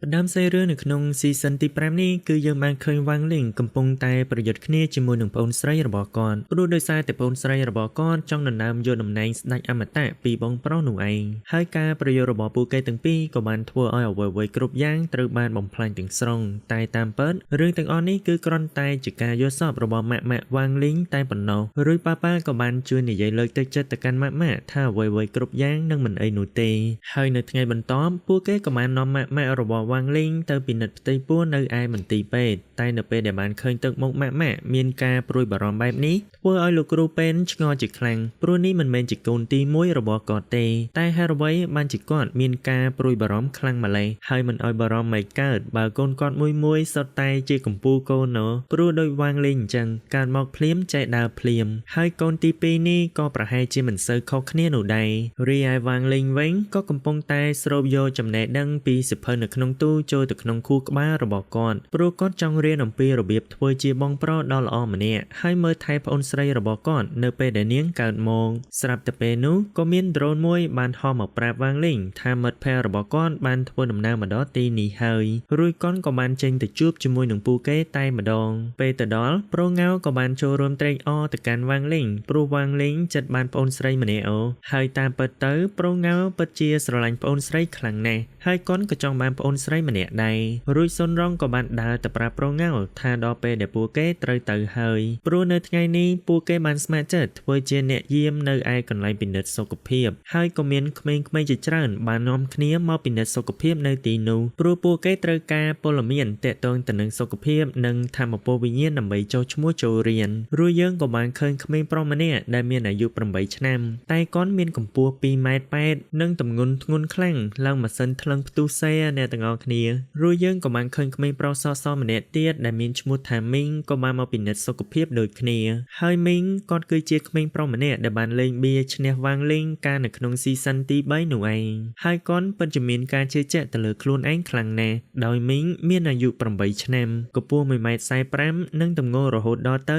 ផ្ដើមសាច់រឿងនៅក្នុង season ទី5នេះគឺយើងបានឃើញវ៉ាងលីងកំពុងតែប្រយុទ្ធគ្នាជាមួយនឹងប្អូនស្រីរបស់គាត់ព្រោះដោយសារតែប្អូនស្រីរបស់គាត់ចង់ដណ្ដើមយកតំណែងស្ដេចអមតៈពីបងប្រុសនោះឯងហើយការប្រយុទ្ធរបស់ពួកគេទាំងពីរក៏បានធ្វើឲ្យអ្វីៗគ្រប់យ៉ាងត្រូវបានបំផ្លាញទាំងស្រុងតែតាមពិតរឿងទាំងអស់នេះគឺគ្រាន់តែជាការយល់សប្តិរបស់ម៉ាក់ម៉ាក់វ៉ាងលីងតែប៉ុណ្ណោះរួចប៉ាប៉ាក៏បានជួយនិយាយលើកទឹកចិត្តទៅកាន់ម៉ាក់ម៉ាក់ថាអ្វីៗគ្រប់យ៉ាងនឹងមិនអីនោះទេហើយនៅថ្ងៃបន្ទាប់ពួកគេក៏បាននាំម៉ាក់ម៉ាក់របស់វ៉ាងលីងទៅពិនិត្យផ្ទៃពោះនៅឯមន្ទីរពេទ្យតែនៅពេលដែលបានឃើញទឹកមុខម៉ាក់ម៉ាក់មានការព្រួយបារម្ភបែបនេះធ្វើឲ្យលោកគ្រូពេនឆ្ងល់ជាខ្លាំងព្រោះនេះមិនមែនជាកូនទី1របស់គាត់ទេតែហេតុអ្វីបានជាគាត់មានការព្រួយបារម្ភខ្លាំងម្ល៉េះហើយមិនឲ្យបារម្ភមិនកើតបើកូនគាត់មួយមួយសុទ្ធតែជាកម្ពូលកូនណព្រោះដោយវ៉ាងលីងអញ្ចឹងកើតមកភ្លាមចេះដើរភ្លាមហើយកូនទី2នេះក៏ប្រហែលជាមិនសូវខុសគ្នានោះដែររីឯវ៉ាងលីងវិញក៏កំពុងតែស្រូបយកចំណេះដឹងពីសៀវភៅនៅក្នុងទូចូលទៅក្នុងខួរក្បាលរបស់គាត់ព្រោះគាត់ចង់រៀនអំពីរបៀបធ្វើជាបងប្រុសដ៏ល្អម្នាក់ហើយមើលថែប្អូនស្រីរបស់គាត់នៅពេលដែលនាងកើតមកស្រាប់តែពេលនោះក៏មានដ្រូនមួយបានហោះមកប្រាប់វ៉ាងលីងថាមិត្តភក្តិរបស់គាត់បានធ្វើដំណើរមកដល់ទីនេះហើយរួចគាត់ក៏បានចេញទៅជួបជាមួយនឹងពួកគេតែម្ដងពេលទៅដល់ប្រុងៅក៏បានចូលរួមត្រេកអរទៅកាន់វ៉ាងលីងព្រោះវ៉ាងលីងចិត្តបានប្អូនស្រីម្នាក់អូហើយតាមពិតទៅប្រុងៅពិតជាស្រឡាញ់ប្អូនស្រីខ្លាំងណាស់ហើយគាត់ក៏ចង់បានប្អូនស្រីម្នាក់ដែររួចសុនរងក៏បានដើរទៅប្រាប់ប្រុងៅថាដល់ពេលដែលពួកគេត្រូវទៅហើយព្រោះនៅថ្ងៃនេះពួកគេបានស្ម័គ្រចិត្តធ្វើជាអ្នកយាមនៅឯកន្លែងពិនិត្យសុខភាពហើយក៏មានក្មេងៗជាច្រើនបាននាំគ្នាមកពិនិត្យសុខភាពនៅទីនោះព្រោះពួកគេត្រូវការព័ត៌មានទាក់ទងទៅនឹងសុខភាពនិងធម៌ពលវិញ្ញាណដើម្បីចុះឈ្មោះចូលរៀនរួចយើងក៏បានឃើញក្មេងប្រុសម្នាក់ដែលមានអាយុ8ឆ្នាំតែគាត់មានកម្ពស់2ម៉ែត្រ8និងទម្ងន់ធ្ងន់ខ្លាំងឡើងម៉ាស៊ីនថ្លឹងផ្ទុះសេអ្នកទាំងអស់គ្នារួចយើងក៏បានឃើញក្មេងប្រុសសៗម្នាក់ទៀតដែលមានឈ្មោះថាមីងក៏បានមកពិនិត្យសុខភាពដូចគ្នាហើយមីងគាត់គឺជាក្មេងប្រុសម្នាក់ដែលបានលេងបៀឈ្នះវ៉ាងលីងកាលនៅក្នុង season ទី3នោះឯងហើយគាត់ពិតជាមានការជឿជាក់ទៅលើខ្លួនឯងខ្លាំងណាស់ដោយមីងមានអាយុ8ឆ្នាំកម្ពស់1.45ម៉ែត្រនិងទម្ងន់រហូតដល់ទៅ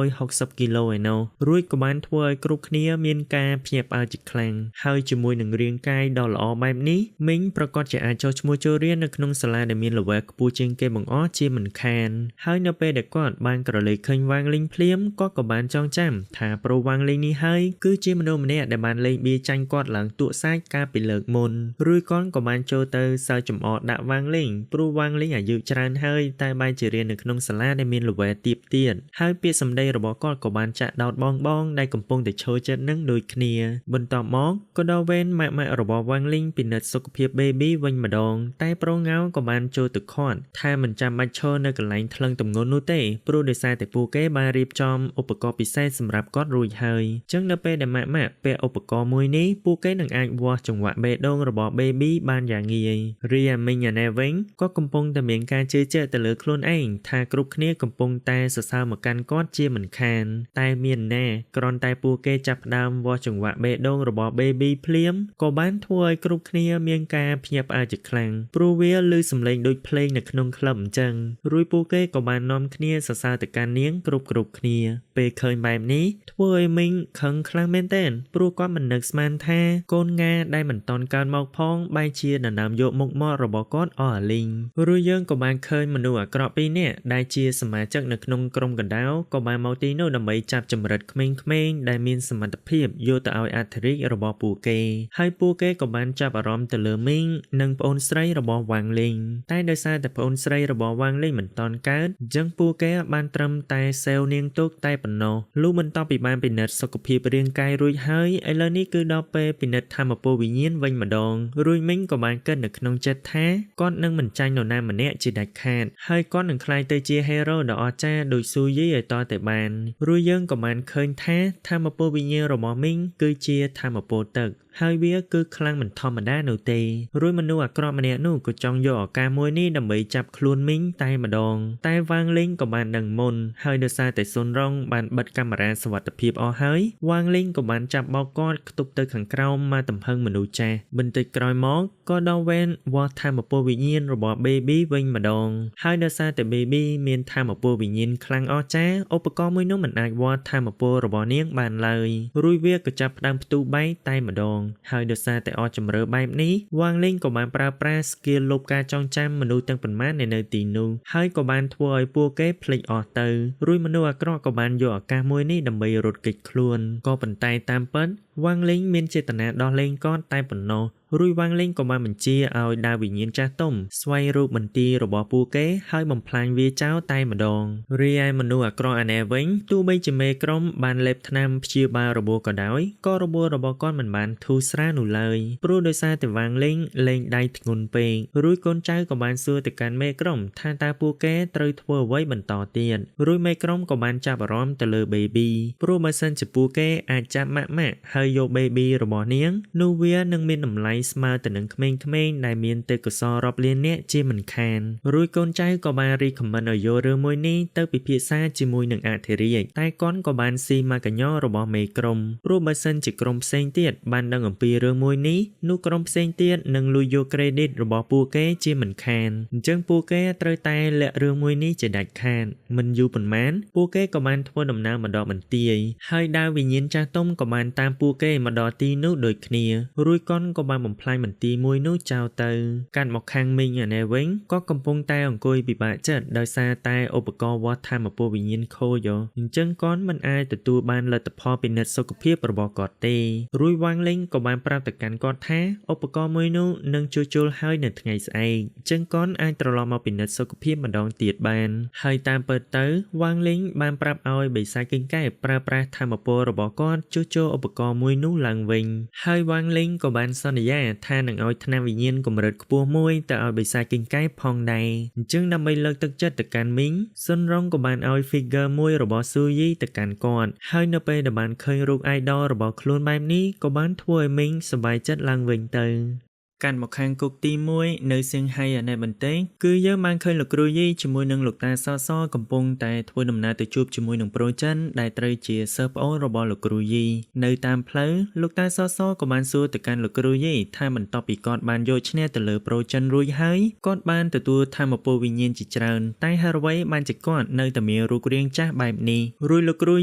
260គីឡូឯណោះរួចក៏បានធ្វើឲ្យគ្រប់គ្នាមានការភ្ញាក់ផ្អើលជាខ្លាំងហើយជាមួយនឹងរាងកាយដ៏ល្អបែបនេះមីងប្រកាសជាអាចចុះឈ្មោះចូលរៀននៅក្នុងសាលាដែលមាន level ខ្ពស់ជាងគេបង្អស់ជាមិនខានហើយនៅពេលដែលគាត់បានក្រឡេកឃើញវ៉ាងលីងភ្លាមគាត់ក៏បានចងចាំថាប្រូវ៉ាងលីងនេះហើយគឺជាមនុស្សម្នាក់ដែលបានលេងបៀចាញ់គាត់ឡើងទក់សាច់កាលពីលើកមុនរួចគាត់ក៏បានចូលទៅសើចចំអកដាក់វ៉ាងលីងព្រោះវ៉ាងលីងអាយុច្រើនហើយតែបែរជារៀននៅក្នុងសាលាដែលមាន level ទាបទៀតហើយពាក្យសម្ដីរបស់គាត់ក៏បានចាក់ដោតបងបងដែលកំពុងតែឈរចិត្តនឹងដូចគ្នាបន្ទាប់មកក៏ដល់វេនម៉ាក់ម៉ាក់របស់វ៉ាងលីងពិនិត្យសុខភាព baby វិញម្ដងតែប្រុងៅក៏បានចូលទៅឃាត់ថាមិនចាំបាច់ឈរនៅកន្លែងថ្លឹងទម្ងន់នោះទេព្រោះដោយសារតែពួកគេបានរៀបចំឧបករណ៍ពិសេសសម្រាប់គាត់រួចហើយចឹងនៅពេលដែលម៉ាក់ម៉ាក់ពាក់ឧបករណ៍មួយនេះពួកគេនឹងអាចវាស់ចង្វាក់បេះដូងរបស់ baby បានយ៉ាងងាយរីអាមីងអាណែវិញក៏កំពុងតែមានការជឿជាក់ទៅលើខ្លួនឯងថាគ្រប់គ្នាកំពុងតែសរសើរមកកាន់គាត់ជាមិនខានតែមានណាគ្រាន់តែពួកគេចាប់ផ្ដើមវាស់ចង្វាក់បេះដូងរបស់ baby ភ្លាមក៏បានធ្វើឲ្យគ្រប់គ្នាមានការភ្ញាក់ផ្អើលជាខ្លាំងព្រោះវាឮសំឡេងដូចភ្លេងនៅក្នុងក្លឹបអញ្ចឹងរួចពួកគេក៏បាននាំគ្នាសរសើរទៅកាន់នាងគ្រប់គ្នាពេលឃើញបែបនេះធ្វើឲ្យមីងខឹងខ្លាំងមែនទែនព្រោះគាត់មិននឹកស្មានថាកូនងាដែលមិនតន់កើតមកផងបែរជាដណ្ដើមយកមុខមាត់របស់គាត់អស់អាលីងរួចយើងក៏បានឃើញមនុស្សអាក្រក់ពីរនាក់ដែលជាសមាជិកនៅក្នុងក្រុមកណ្ដៅក៏បានមកទីនោះដើម្បីចាប់ចម្រិតក្មេងៗដែលមានសមត្ថភាពយកទៅឲ្យអធិរាជរបស់ពួកគេហើយពួកគេក៏បានចាប់អារម្មណ៍ទៅលើមីងនិងប្អូនស្រីរបស់វ៉ាងលីងតែដោយសារតែប្អូនស្រីរបស់វ៉ាងលីងមិនតន់កើតអញ្ចឹងពួកគេបានត្រឹមតែសេវនាងទុកតែប៉ុណ្ណោះលុះបន្ទាប់ពីបានពិនិត្យសុខភាពរាងកាយរួចហើយឥឡូវនេះគឺដល់ពេលពិនិត្យធម៌ពលវិញ្ញាណវិញម្ដងរួចមីងក៏បានគិតនៅក្នុងចិត្តថាគាត់នឹងមិនចាញ់នរណាម្នាក់ជាដាច់ខាតហើយគាត់នឹងក្លាយទៅជា hero ដ៏អស្ចារ្យដូចស៊ូយីឲ្យតតែបានរួចយើងក៏បានឃើញថាធម៌ពលវិញ្ញាណរបស់មីងគឺជាធម៌ពលទឹកហើយវាគឺខ្លាំងមិនធម្មតានោះទេរួចមនុស្សអាក្រក់ម្នាក់នោះក៏ចង់យកឱកាសមួយនេះដើម្បីចាប់ខ្លួនមីងតែម្ដងតែវ៉ាងលីងក៏បានដឹងមុនហើយដោយសារតែសុនរងបានបិទកាមេរ៉ាសុវត្ថិភាពអស់ហើយវ៉ាងលីងក៏បានចាប់បោកគាត់ខ្ទប់ទៅខាងក្រោមមកទំហឹងមនុស្សចាស់បន្តិចក្រោយមកក៏ដល់វេនវាស់ធម៌ពលវិញ្ញាណរបស់ baby វិញម្ដងហើយដោយសារតែ baby មានធម៌ពលវិញ្ញាណខ្លាំងអស្ចារ្យឧបករណ៍មួយនោះមិនអាចវាស់ធម៌ពលរបស់នាងបានឡើយរួចវាក៏ចាប់ផ្ដើមផ្ទុះបែកតែម្ដង ហើយដោយសារតែអស់ជំរឿបែបនេះវ៉ាងលីងក៏បានប្រើប្រាស់ skill លុបការចងចាំមនុស្សទាំងប៉ុន្មាននៅទីនោះហើយក៏បានធ្វើឲ្យពួកគេភ្លេចអស់ទៅរួចមនុស្សអាក្រក់ក៏បានយកឱកាសមួយនេះដើម្បីរត់គេចខ្លួនក៏ប៉ុន្តែតាមពិតវ៉ាងលីងមានចេតនាដោះលែងគាត់តែប៉ុណ្ណោះរួចវ៉ាងលីងក៏បានបញ្ជាឲ្យដាវវិញ្ញាណចាស់ទុំស្វែងរកបន្ទាយរបស់ពួកគេហើយបំផ្លាញវាចោលតែម្ដងរីឯមនុស្សអាក្រក់អាណែវិញទោះបីជាមេក្រុមបានលេបថ្នាំព្យាបាលរបួសក៏ដោយក៏របួសរបស់គាត់មិនបានធូរស្រាលនោះឡើយព្រោះដោយសារតែវ៉ាងលីងលេងដៃធ្ងន់ពេករួចកូនចៅក៏បានសួរទៅកាន់មេក្រុមថាតើពួកគេត្រូវធ្វើអ្វីបន្តទៀតរួចមេក្រុមក៏បានចាប់អារម្មណ៍ទៅលើ baby ព្រោះបើសិនជាពួកគេអាចចាប់ម៉ាក់ម៉ាក់ហើយយក baby របស់នាងនោះវានឹងមានតម្លៃស្មើទៅនឹងក្មេងៗដែលមានទេពកោសល្យរាប់លាននាក់ជាមិនខានរួចកូនចៅក៏បាន recommend ឲ្យយករឿងមួយនេះទៅពិភាក្សាជាមួយនឹងអធិរាជតែគាត់ក៏បានស៊ីមកកញ្ញរបស់មេក្រុមព្រោះបើសិនជាក្រុមផ្សេងទៀតបានដឹងអំពីរឿងមួយនេះនោះក្រុមផ្សេងទៀតនឹងលួចយក credit របស់ពួកគេជាមិនខានអញ្ចឹងពួកគេត្រូវតែលាក់រឿងមួយនេះជាដាច់ខាតមិនយូរប៉ុន្មានពួកគេក៏បានធ្វើដំណើរមកដល់បន្ទាយហើយដាវវិញ្ញាណចាស់ទុំក៏បានតាមពួកគេមកដល់ទីនោះដូចគ្នារួចកុនក៏បានបំផ្លាញបន្ទាយមួយនោះចោលទៅកាត់មកខាងមីងអានេះវិញក៏កំពុងតែអង្គុយពិបាកចិត្តដោយសារតែឧបករណ៍វាស់ធម្មពលវិញ្ញាណខូចអញ្ចឹងគាត់មិនអាចទទួលបានលទ្ធផលពិនិត្យសុខភាពរបស់គាត់ទេរួចវ៉ាងលីងក៏បានប្រាប់ទៅកាន់គាត់ថាឧបករណ៍មួយនោះនឹងជួសជុលហើយនៅថ្ងៃស្អែកអញ្ចឹងគាត់អាចត្រឡប់មកពិនិត្យសុខភាពម្ដងទៀតបានហើយតាមពិតទៅវ៉ាងលីងបានប្រាប់ឲ្យបិសាចគីងកែប្រើប្រាស់ធម្មពលរបស់គាត់ជួសជុលឧបករណ៍មួយនោះឡើងវិញហើយវ៉ាងលីងក៏បានសន្យាថានឹងឲ្យថ្នាំវិញ្ញាណកម្រិតខ្ពស់មួយទៅឲ្យបិសាចគីងកែផងដែរអញ្ចឹងដើម្បីលើកទឹកចិត្តទៅកាន់មីងសុនរងក៏បានឲ្យ figure មួយរបស់ស៊ូយីទៅកាន់គាត់ហើយនៅពេលដែលបានឃើញរូប idol របស់ខ្លួនបែបនេះក៏បានធ្វើឲ្យមីងសប្បាយចិត្តឡើងវិញទៅកាន់មកខាងគុកទី1នៅសៀងហៃអាណែបន្តិចគឺយើងបានឃើញលោកគ្រូយីជាមួយនឹងលោកតាសសកំពុងតែធ្វើដំណើរទៅជួបជាមួយនឹងប្រូចិនដែលត្រូវជាសិស្សប្អូនរបស់លោកគ្រូយីនៅតាមផ្លូវលោកតាសសក៏បានសួរទៅកាន់លោកគ្រូយីថាបន្ទាប់ពីគាត់បានយកឈ្នះទៅលើប្រូចិនរួចហើយគាត់បានទទួលធម៌ពលវិញ្ញាណជាច្រើនតែហេតុអ្វីបានជាគាត់នៅតែមានរូបរាងចាស់បែបនេះរួចលោកគ្រូ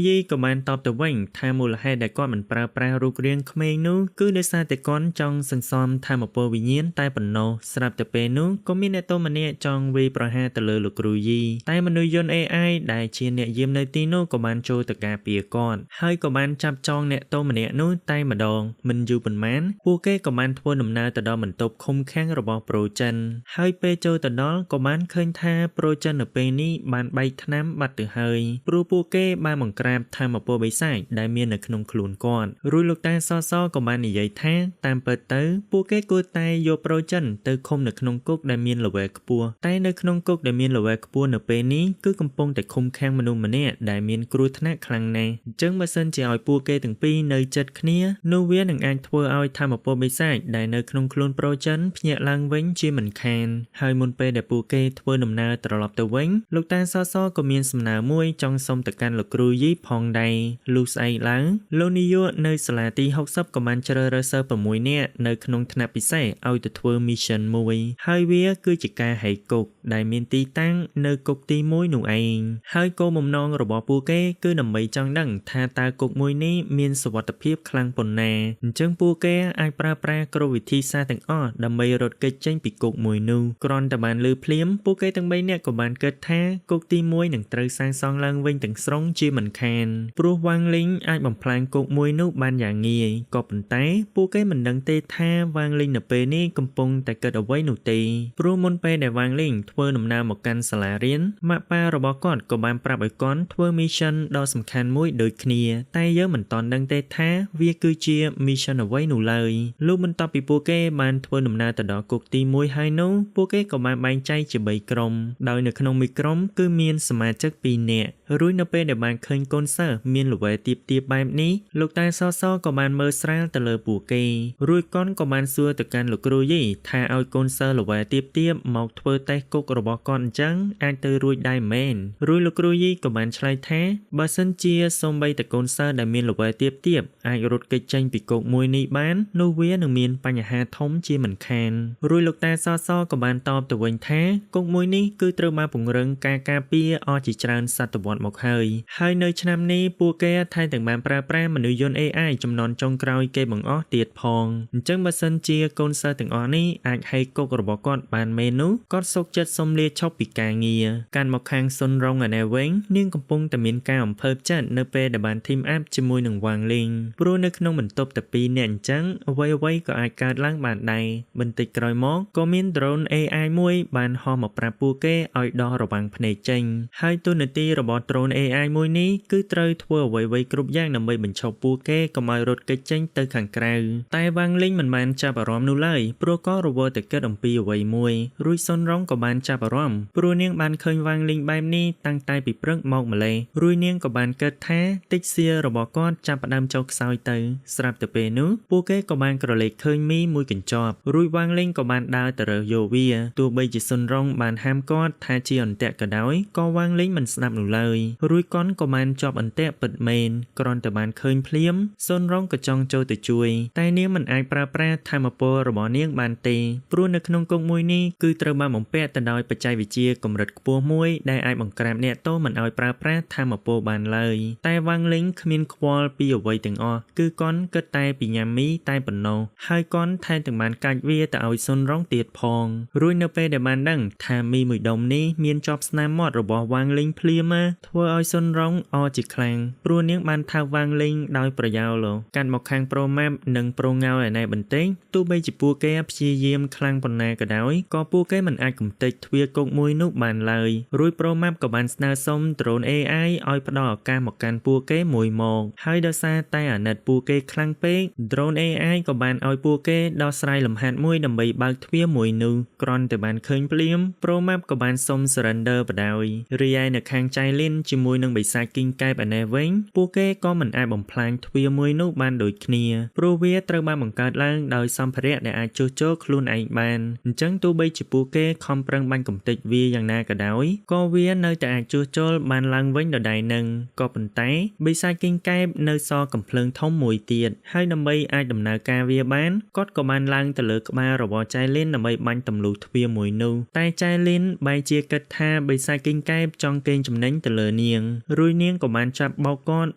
យីក៏បានតបទៅវិញថាមូលហេតុដែលគាត់មិនប្រើប្រាស់រូបរាងក្មេងនោះគឺដោយសារតែគាត់ចង់សន្សំធម៌ពលវិញ្ញាណតែប៉ុណ្ណោះស្រាប់តែពេលនោះក៏មានអ្នកទោសម្នាក់ចង់វាយប្រហារទៅលើលោកគ្រូយីតែមនុស្សយន្ត AI ដែលជាអ្នកយាមនៅទីនោះក៏បានចូលទៅការពារគាត់ហើយក៏បានចាប់ចងអ្នកទោសម្នាក់នោះតែម្ដងមិនយូរប៉ុន្មានពួកគេក៏បានធ្វើដំណើរទៅដល់បន្ទប់ឃុំឃាំងរបស់ប្រូចិនហើយពេលចូលទៅដល់ក៏បានឃើញថាប្រូចិននៅពេលនេះបានបែកថ្នាំបាត់ទៅហើយព្រោះពួកគេបានបង្ក្រាបធម៌ពលបិសាចដែលមាននៅក្នុងខ្លួនគាត់រួចលោកតាសសក៏បាននិយាយថាតាមពិតទៅពួកគេគួរតែយកប្រូចិនទៅឃុំនៅក្នុងគុកដែលមានល្វែខ្ពស់តែនៅក្នុងគុកដែលមានល្វែខ្ពស់នៅពេលនេះគឺកំពុងតែឃុំឃាំងមនុស្សម្នាក់ដែលមានគ្រោះថ្នាក់ខ្លាំងណាស់អញ្ចឹងបើសិនជាឲ្យពួកគេទាំងពីរនៅចិត្តគ្នានោះវានឹងអាចធ្វើឲ្យធម៌ពលបិសាចដែលនៅក្នុងខ្លួនប្រូចិនភ្ញាក់ឡើងវិញជាមិនខានហើយមុនពេលដែលពួកគេធ្វើដំណើរត្រឡប់ទៅវិញលោកតាសសក៏មានសំណើមួយចង់សុំទៅកាន់លោកគ្រូយីផងដែរលុះស្អែកឡើងលោកនាយកនៅសាលាទី60ក៏បានជ្រើសរើសសិស្ស6នាក់នៅក្នុងថ្នាក់ពិសេសឲ្យទៅធ្វើ mission មួយហើយវាគឺជាការហែកគុកដែលមានទីតាំងនៅគុកទី1នោះឯងហើយគោលបំណងរបស់ពួកគេគឺដើម្បីចង់ដឹងថាតើគុកមួយនេះមានសុវត្ថិភាពខ្លាំងប៉ុណ្ណាអញ្ចឹងពួកគេអាចប្រើប្រាស់គ្រប់វិធីសាស្ត្រទាំងអស់ដើម្បីរត់គេចចេញពីគុកមួយនោះគ្រាន់តែបានលឺភ្លាមពួកគេទាំង3នាក់ក៏បានគិតថាគុកទី1នឹងត្រូវសាងសង់ឡើងវិញទាំងស្រុងជាមិនខានព្រោះវ៉ាងលីងអាចបំផ្លាញគុកមួយនោះបានយ៉ាងងាយក៏ប៉ុន្តែពួកគេមិនដឹងទេថាវ៉ាងលីងនៅពេលនេះកំពុងតែគិតអ្វីនោះទេព្រោះមុនពេលដែលវ៉ាងលីងធ្វើដំណើរមកកាន់សាលារៀនម៉ាក់ប៉ារបស់គាត់ក៏បានប្រាប់ឲ្យគាត់ធ្វើ mission ដ៏សំខាន់មួយដូចគ្នាតែយើងមិនទាន់ដឹងទេថាវាគឺជា mission អ្វីនោះឡើយលុះបន្ទាប់ពីពួកគេបានធ្វើដំណើរទៅដល់គុកទី1ហើយនោះពួកគេក៏បានបែងចែកជា3ក្រុមដោយនៅក្នុងមួយក្រុមគឺមានសមាជិក2នាក់រួចនៅពេលដែលបានឃើញកូនសិស្សមានល្វែទៀបទៀបបែបនេះលោកតាសសក៏បានមើលស្រាលទៅលើពួកគេរួចកុនក៏បានសួរទៅកាន់ កាន់លោកគ្រូយីថាឲ្យកូនសិស្សល្វែទៀបទៀបមកធ្វើតេស្តគុករបស់គាត់អញ្ចឹងអាចទៅរួចដែរមែនរួចលោកគ្រូយីក៏បានឆ្លើយថាបើសិនជាសូម្បីតែកូនសិស្សដែលមានល្វែទៀបទៀបអាចរត់គេចចេញពីគុកមួយនេះបាននោះវានឹងមានបញ្ហាធំជាមិនខានរួចលោកតាសសក៏បានតបទៅវិញថាគុកមួយនេះគឺត្រូវបានពង្រឹងការការពារអស់ជាច្រើនសតវត្សមកហើយហើយនៅឆ្នាំនេះពួកគេថែមទាំងបានប្រើប្រាស់មនុស្សយន្ត AI ចំនួនចុងក្រោយគេបង្អស់ទៀតផងអញ្ចឹងបើសិនជាកូនសិស្សទាំងអស់នេះអាចហែកគុករបស់គាត់បានមែននោះគាត់សុខចិត្តសុំលាឈប់ពីការងារកាន់មកខាងសុនរងឯនេះវិញនាងកំពុងតែមានការអំភើបចិត្តនៅពេលដែលបាន team up ជាមួយនឹងវ៉ាងលីងព្រោះនៅក្នុងបន្ទប់តែពីរនាក់អញ្ចឹងអ្វីៗក៏អាចកើតឡើងបានដែរបន្តិចក្រោយមកក៏មាន drone AI មួយបានហោះមកប្រាប់ពួកគេឲ្យដោះរបាំងភ្នែកចេញហើយទូនាទីរបស់ drone AI មួយនេះគឺត្រូវធ្វើអ្វីៗគ្រប់យ៉ាងដើម្បីបញ្ឈប់ពួកគេកុំឲ្យរត់គេចចេញទៅខាងក្រៅតែវ៉ាងលីងមិនបានចាប់អារម្មណ៍នោះឡើយព្រោះក៏រវល់តែគិតអំពីអ្វីមួយរួចសុនរងក៏បានចាប់អារម្មណ៍ព្រោះនាងបានឃើញវ៉ាងលីងបែបនេះតាំងតែពីព្រឹកមកម្លេះរួចនាងក៏បានគិតថាតិចសៀរបស់គាត់ចាប់ផ្ដើមចុះខ្សោយទៅស្រាប់តែពេលនោះពួកគេក៏បានក្រឡេកឃើញមីមួយកញ្ចប់រួចវ៉ាងលីងក៏បានដើរទៅរើសយកវាទោះបីជាសុនរងបានហាមគាត់ថាជាអន្ទាក់ក៏ដោយក៏វ៉ាងលីងមិនស្ដាប់នោះឡើយរួចកុនក៏បានជាប់អន្ទាក់ពិតមែនគ្រាន់តែបានឃើញភ្លាមសុនរងក៏ចង់ចូលទៅជួយតែនាងមិនអាចប្រើប្រាស់ធម៌ពលរបស់នាងបានទេព្រោះនៅក្នុងគុកមួយនេះគឺត្រូវបានបំពាក់ទៅដោយបច្ចេកវិទ្យាកម្រិតខ្ពស់មួយដែលអាចបង្ក្រាបអ្នកទោសមិនឲ្យប្រើប្រាស់ធម៌ពលបានឡើយតែវ៉ាងលីងគ្មានខ្វល់ពីអ្វីទាំងអស់គឺកុនគិតតែពីញ៉ាំមីតែប៉ុណ្ណោះហើយកុនថែមទាំងបានកាច់វាទៅឲ្យសុនរងទៀតផងរួចនៅពេលដែលបានដឹងថាមីមួយដុំនេះមានជាប់ស្នាមមាត់របស់វ៉ាងលីងភ្លាមធ្វើឲ្យសុនរងអជាខ្លាំងព្រោះនាងបានថើបវ៉ាងលីងដោយប្រយោលកាត់មកខាងប្រូម៉ាប់និងប្រូងៅឯណែបន្តិចទោះបីជាពួកគេព្យាយាមខ្លាំងប៉ុណ្ណាក៏ដោយក៏ពួកគេមិនអាចកំទេចទ្វារគុកមួយនោះបានឡើយរួចប្រូម៉ាប់ក៏បានស្នើសុំ drone AI ឲ្យផ្ដល់ឱកាសមកកាន់ពួកគេមួយមកហើយដោយសារតែអាណិតពួកគេខ្លាំងពេក drone AI ក៏បានឲ្យពួកគេដោះស្រាយលំហាត់មួយដើម្បីបើកទ្វារមួយនោះគ្រាន់តែបានឃើញភ្លាមប្រូម៉ាប់ក៏បានសុំ surrender បដ ாய் រីឯនៅខាងចៃលីនជាមួយនឹងបិសាចគីងកែបឯនេះវិញពួកគេក៏មិនអាចបំផ្លាញទ្វារមួយនោះបានដូចគ្នាព្រោះវាត្រូវបានបង្កើតឡើងដោយសម្ភារៈដែលអាចជួសជុលខ្លួនឯងបានអញ្ចឹងទោះបីជាពួកគេខំប្រឹងបាញ់កំទេចវាយ៉ាងណាក៏ដោយក៏វានៅតែអាចជួសជុលបានឡើងវិញដដែលនឹងក៏ប៉ុន្តែបិសាចគីងកែបនៅសល់កំភ្លើងធំមួយទៀតហើយដើម្បីអាចដំណើរការវាបានគាត់ក៏បានឡើងទៅលើក្បាលរបស់ចៃលីនដើម្បីបាញ់ទម្លុះទ្វារមួយនោះតែចៃលីនបែរជាគិតថាបិសាចគីងកែបចង់កេងចំណេញទៅលើនាងរួចនាងក៏បានចាប់បោកគាត់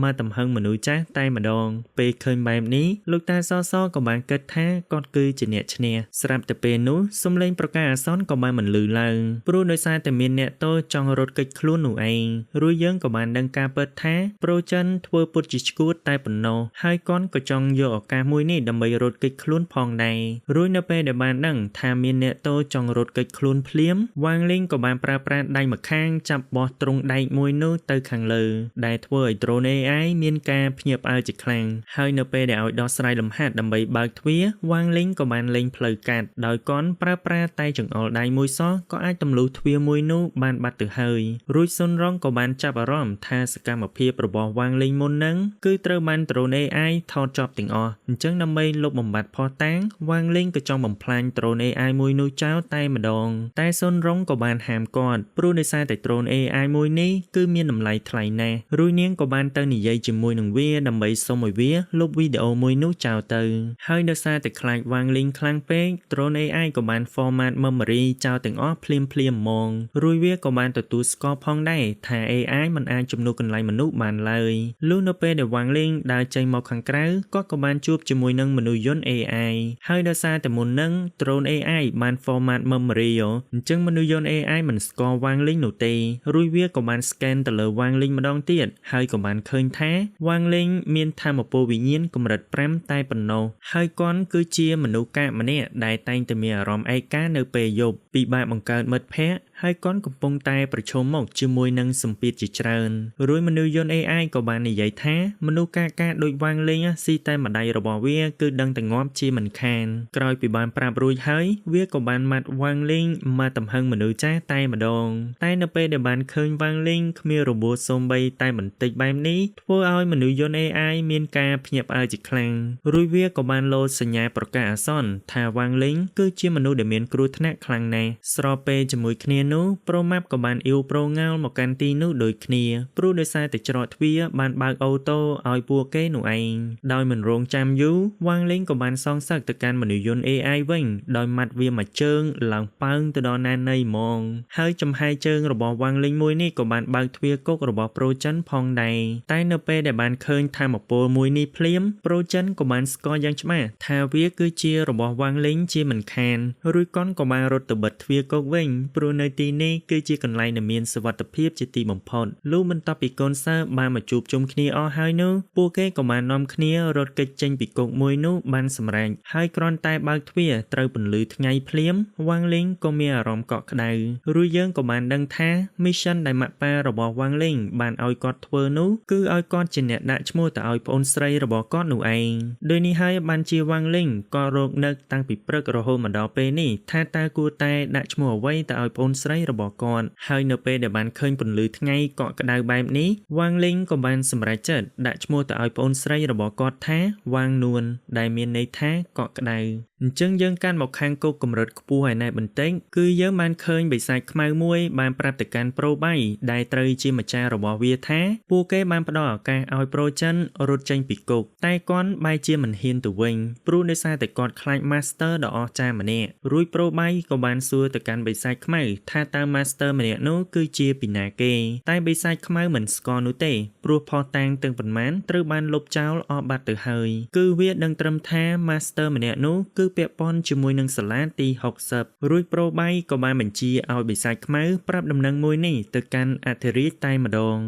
មកទំហឹងមនុស្សចាស់តែម្ដងពេលឃើញបែបនេះលោកតាសសក៏បានគិតថាគាត់គឺជាអ្នកឈ្នះស្រាប់តែពេលនោះសំឡេងប្រកាសអាសន្នក៏បានបន្លឺឡើងព្រោះដោយសារតែមានអ្នកទោសចង់រត់គេចខ្លួននោះឯងរួចយើងក៏បានដឹងការពិតថាប្រូចិនធ្វើពុតជាឈួតតែប៉ុណ្ណោះហើយកនក៏ចង់យកឱកាសមួយនេះដើម្បីរត់គេចខ្លួនផងដែររួចនៅពេលដែលបានដឹងថាមានអ្នកទោសចង់រត់គេចខ្លួនភ្លាមវ៉ាងលីងក៏បានប្រើប្រាស់ដៃម្ខាងចាប់បោះទ្រុងដែកមួយនោះទៅខាងលើដែលធ្វើឲ្យ drone AI មានការភ្ញាក់ផ្អើលជាខ្លាំងហើយនៅពេលដែលឲ្យដោះស្រាយលំហាត់ដើម្បីបើកទ្វារវ៉ាងលីងក៏បានលេងផ្លូវកាត់ដោយកនប្រើប្រាស់តែចង្អុលដៃមួយសោះក៏អាចទម្លុះទ្វារមួយនោះបានបាត់ទៅហើយរួចសុនរងក៏បានចាប់អារម្មណ៍ថាសកម្មភាពរបស់វ៉ាងលីងមុននឹងគឺត្រូវបាន drone AI ថតជាប់ទាំងអស់អញ្ចឹងដើម្បីលុបបំបាត់ភស្តុតាងវ៉ាងលីងក៏ចង់បំផ្លាញ drone AI មួយនោះចោលតែម្ដងតែសុនរងក៏បានហាមគាត់ព្រោះដោយសារតែ drone AI មួយនេះគឺមានតម្លៃថ្លៃណាស់រួចនាងក៏បានទៅនិយាយជាមួយនឹងវាដើម្បីសុំឲ្យវាលុបវីដេអូមួយនោះចោលទៅហើយដោយសារតែខ្លាចវ៉ាងលីងខ្លាំងពេក drone AI ក៏បាន format memory ចោលទាំងអស់ភ្លាមភ្លាមហ្មងរួចវាក៏បានទទួលស្គាល់ផងដែរថា AI មិនអាចជំនួសកន្លែងមនុស្សបានឡើយលុះនៅពេលដែលវ៉ាងលីងដើរចេញមកខាងក្រៅគាត់ក៏បានជួបជាមួយនឹងមនុស្សយន្ត AI ហើយដោយសារតែមុននឹង drone AI បាន format memory អញ្ចឹងមនុស្សយន្ត AI មិនស្គាល់វ៉ាងលីងនោះទេរួចវាក៏បាន scan ទៅលើវ៉ាងលីងម្ដងទៀតហើយក៏បានឃើញថាវ៉ាងលីងមានធម៌ពលវិញ្ញាណកម្រិត5តែប៉ុណ្ណោះហើយគាត់គឺជាមនុស្សកាកម្នាក់ដែលតែងតែមានអារម្មណ៍ឯកានៅពេលយប់ពិបាកបង្កើតមិត្តភ័ក្តិហើយគាត់កំពុងតែប្រឈមមុខជាមួយនឹងសម្ពាធជាច្រើនរួចមនុស្សយន្ត AI ក៏បាននិយាយថាមនុស្សកាកាដូចវ៉ាងលីងស៊ីតែម្ដាយរបស់វាគឺដឹងតែងាប់ជាមិនខានក្រោយពីបានប្រាប់រួចហើយវាក៏បានម៉ាត់វ៉ាងលីងមកទំហឹងមនុស្សចាស់តែម្ដងតែនៅពេលដែលបានឃើញវ៉ាងលីងគ្មានរបួសសូម្បីតែបន្តិចបែបនេះធ្វើឲ្យមនុស្សយន្ត AI មានការភ្ញាក់ផ្អើលជាខ្លាំងរួចវាក៏បានលោតសញ្ញាប្រកាសអាស សន្នថាវ៉ាងលីងគឺជាមនុស្សដែលមានគ្រោះថ្នាក់ខ្លាំងណាស់ស្របពេលជាមួយគ្នានោះប្រូម៉ាប់ក៏បានអ៊ីវប្រូង៉ាល់មកកាន់ទីនោះដូចគ្នាព្រោះដោយសារតែច្រកទ្វារបានបើកអូតូឲ្យពួកគេនោះឯងដោយមិនរងចាំយូរវ៉ាងលីងក៏បានសងសឹកទៅកាន់មនុស្សយន្ត AI វិញដោយម៉ាត់វាមួយជើងឡើងប៉ើងទៅដល់ណាននៃហ្មងហើយចំហាយជើងរបស់វ៉ាងលីងមួយនេះក៏បានបើកទ្វារគុករបស់ប្រូចិនផងដែរតែនៅពេលដែលបានឃើញថាមពលមួយនេះភ្លាមប្រូចិនក៏បានស្គាល់យ៉ាងច្បាស់ថាវាគឺជារបស់វ៉ាងលីងជាមិនខានរួចកនក៏បានរត់ទៅបិទទ្វារគុកវិញព្រោះនៅទីនេះគឺជាកន្លែងដែលមានសុវត្ថិភាពជាទីបំផុតលុះបន្ទាប់ពីកូនសិស្សបានមកជួបជុំគ្នាអស់ហើយនោះពួកគេក៏បាននាំគ្នារត់គេចចេញពីគុកមួយនោះបានសម្រេចហើយគ្រាន់តែបើកទ្វារត្រូវពន្លឺថ្ងៃភ្លាមវ៉ាងលីងក៏មានអារម្មណ៍កក់ក្ដៅរួចយើងក៏បានដឹងថា mission ដែលម៉ាក់ប៉ារបស់វ៉ាងលីងបានឲ្យគាត់ធ្វើនោះគឺឲ្យគាត់ជាអ្នកដាក់ឈ្មោះទៅឲ្យប្អូនស្រីរបស់គាត់នោះឯងដោយនេះហើយបានជាវ៉ាងលីងក៏រកនឹកតាំងពីព្រឹករហូតមកដល់ពេលនេះថាតើគួរតែដាក់ឈ្មោះអ្វីទៅឲ្យប្អូនស្រីរបស់គាត់ហើយនៅពេលដែលបានឃើញពន្លឺថ្ងៃកក់ក្ដៅបែបនេះវ៉ាងលីងក៏បានសម្រេចចិត្តដាក់ឈ្មោះទៅឲ្យប្អូនស្រីរបស់គាត់ថាវ៉ាងនួនដែលមានន័យថាកក់ក្ដៅអញ្ចឹងយើងកាន់មកខាងគុកកម្រិតខ្ពស់ឯណែបន្តិចគឺយើងបានឃើញបិសាចខ្មៅមួយបានប្រាប់ទៅកាន់ប្រូបៃដែលត្រូវជាម្ចាស់របស់វាថាពួកគេបានផ្ដល់ឱកាសឲ្យប្រូចិនរត់ចេញពីគុកតែគាត់បែរជាមិនហ៊ានទៅវិញព្រោះដោយសារតែគាត់ខ្លាច Master ដ៏អស្ចារ្យម្នាក់រួចប្រូបៃក៏បានសួរទៅកាន់បិសាចខ្មៅថាតើ Master ម្នាក់នោះគឺជាពីណាគេតែបិសាចខ្មៅមិនស្គាល់នោះទេព្រោះភស្តុតាងទាំងប៉ុន្មានត្រូវបានលុបចោលអស់បាត់ទៅហើយគឺវាដឹងត្រឹមថា Master ម្នាក់នោះគឺពាក់ព័ន្ធជាមួយនឹងសាលាទី60រួចប្រូបៃក៏បានបញ្ជាឲ្យបិសាចខ្មៅប្រាប់ដំណឹងមួយនេះទៅកាន់អធិរាជតែម្ដង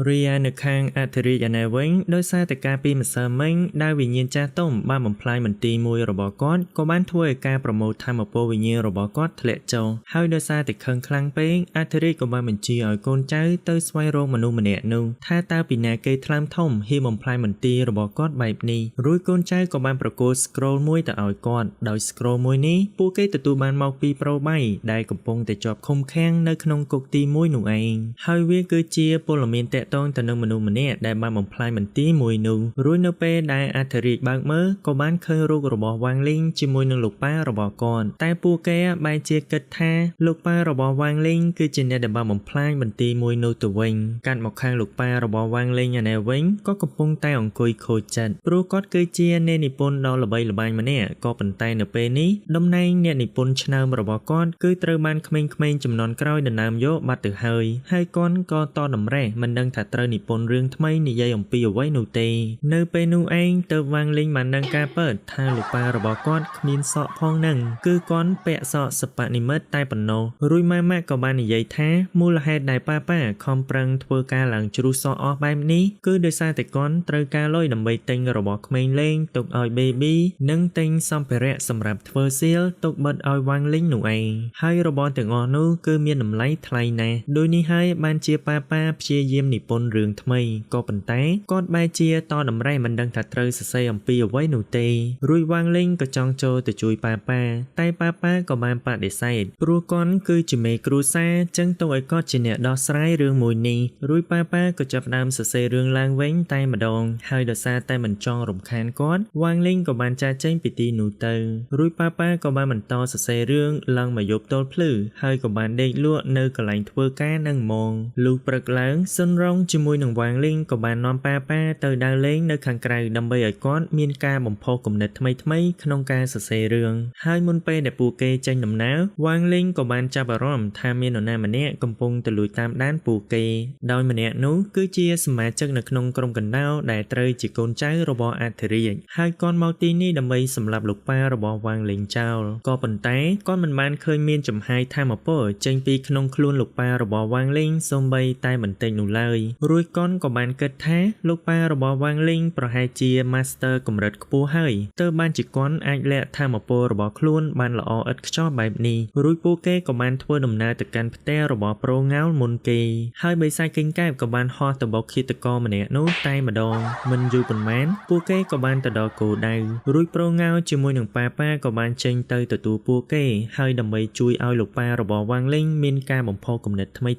រីឯនៅខាងអធិរាជឯណេវិញដោយសារតែការពីម្សិលមិញដែលវិញ្ញាណចាស់ទុំបានបំផ្លាញមន្ទីរមួយរបស់គាត់ក៏បានធ្វើឲ្យការប្រមូលធម្មពលវិញ្ញាណរបស់គាត់ធ្លាក់ចុះហើយដោយសារតែខឹងខ្លាំងពេកអធិរាជក៏បានបញ្ជាឲ្យកូនចៅទៅស្វែងរកមនុស្សម្នាក់នោះថាតើពីណាគេថ្លើមធំហ៊ានបំផ្លាញមន្ទីររបស់គាត់បែបនេះរួចកូនចៅក៏បានប្រគល់ scroll មួយទៅឲ្យគាត់ដោយ scroll មួយនេះពួកគេទទួលបានមកពីប្រូបៃដែលកំពុងតែជាប់ឃុំឃាំងនៅក្នុងគុកទី1នោះឯងហើយវាគឺជាពលមានតាក់ទងទៅនឹងមនុស្សម្នាក់ដែលបានបំផ្លាញមន្ទីរមួយនោះរួចនៅពេលដែលអធិរាជបើកមើលក៏បានឃើញរូបរបស់វ៉ាងលីងជាមួយនឹងលោកប៉ារបស់គាត់តែពួកគេបែរជាគិតថាលោកប៉ារបស់វ៉ាងលីងគឺជាអ្នកដែលបានបំផ្លាញមន្ទីរមួយនោះទៅវិញកាត់មកខាងលោកប៉ារបស់វ៉ាងលីងឯនេះវិញក៏កំពុងតែអង្គុយខូចចិត្តព្រោះគាត់គឺជាអ្នកនិពន្ធដ៏ល្បីល្បាញម្នាក់ក៏ប៉ុន្តែនៅពេលនេះតំណែងអ្នកនិពន្ធឆ្នើមរបស់គាត់គឺត្រូវបានក្មេងៗចំនួនក្រោយដណ្ដើមយកបាត់ទៅហើយហើយគាត់ក៏តតម្រេះមិនដឹងថាត្រូវនិពន្ធរឿងថ្មីនិយាយអំពីអ្វីនោះទេនៅពេលនោះឯងទើបវ៉ាងលីងបានដឹងការពិតថាលោកប៉ារបស់គាត់គ្មានសក់ផងនឹងគឺគាត់ពាក់សក់សិប្បនិម្មិតតែប៉ុណ្ណោះរួចម៉ាម៉ាក៏បាននិយាយថាមូលហេតុដែលប៉ាប៉ាខំប្រឹងធ្វើការឡើងជ្រុះសក់អស់បែបនេះគឺដោយសារតែគាត់ត្រូវការលុយដើម្បីទិញរបស់ក្មេងលេងទុកឲ្យ baby និងទិញសម្ភារៈសម្រាប់ធ្វើសៀលទុកបិទឲ្យវ៉ាងលីងនោះឯងហើយរបស់ទាំងអស់នោះគឺមានតម្លៃថ្លៃណាស់ដោយនេះហើយបានជាប៉ាប៉ាព្យាយាមនិពន្ធរឿងថ្មីក៏ប៉ុន្តែគាត់បែរជាតតម្រេះមិនដឹងថាត្រូវសរសេរអំពីអ្វីនោះទេរួចវ៉ាងលីងក៏ចង់ចូលទៅជួយប៉ាប៉ាតែប៉ាប៉ាក៏បានបដិសេធព្រោះគាត់គឺជាមេគ្រួសារចឹងទុកឲ្យគាត់ជាអ្នកដោះស្រាយរឿងមួយនេះរួចប៉ាប៉ាក៏ចាប់ផ្ដើមសរសេររឿងឡើងវិញតែម្ដងហើយដោយសារតែមិនចង់រំខានគាត់វ៉ាងលីងក៏បានចាកចេញពីទីនោះទៅរួចប៉ាប៉ាក៏បានបន្តសរសេររឿងឡើងមកយប់ទល់ភ្លឺហើយក៏បានដេកលក់នៅកន្លែងធ្វើការនឹងហ្មងលុះព្រឹកឡើងស៊ុនរងជាមួយនឹងវ៉ាងលីងក៏បាននាំប៉ាប៉ាទៅដើរលេងនៅខាងក្រៅដើម្បីឲ្យគាត់មានការបំផុសគំនិតថ្មីៗក្នុងការសរសេររឿងហើយមុនពេលដែលពួកគេចេញដំណើរវ៉ាងលីងក៏បានចាប់អារម្មណ៍ថាមាននរណាម្នាក់កំពុងទៅលួចតាមដានពួកគេដោយម្នាក់នោះគឺជាសមាជិកនៅក្នុងក្រុមកណ្ដាលដែលត្រូវជាកូនចៅរបស់អធិរាជហើយគាត់មកទីនេះដើម្បីសម្លាប់លោកប៉ារបស់វ៉ាងលីងចោលក៏ប៉ុន្តែគាត់មិនបានឃើញមានចំហាយធម៌ពលចេញពីក្នុងខ្លួនលោកប៉ារបស់វ៉ាងលីងសូម្បីតែបន្តិចនោះឡើយរួចគាត់ក៏បានគិតថាលោកប៉ារបស់វ៉ាងលីងប្រហែលជា Master កម្រិតខ្ពស់ហើយទើបបានជាគាត់អាចលាក់ធម៌ពលរបស់ខ្លួនបានល្អឥតខ្ចោះបែបនេះរួចពួកគេក៏បានធ្វើដំណើរទៅកាន់ផ្ទះរបស់ប្រូង៉ាលមុនគេហើយបិសាចកេងកែបក៏បានហោះទៅបុកឃាតករម្នាក់នោះតែម្ដងមិនយូរប៉ុន្មានពួកគេក៏បានទៅដល់គោលដៅរួចប្រូង៉ាលជាមួយនឹងប៉ាប៉ាក៏បានចេញទៅទទួលពួកគេហើយដើម្បីជួយឲ្យលោកប៉ារបស់វ៉ាងលីងមានការបំផុសគំនិតថ្មីៗ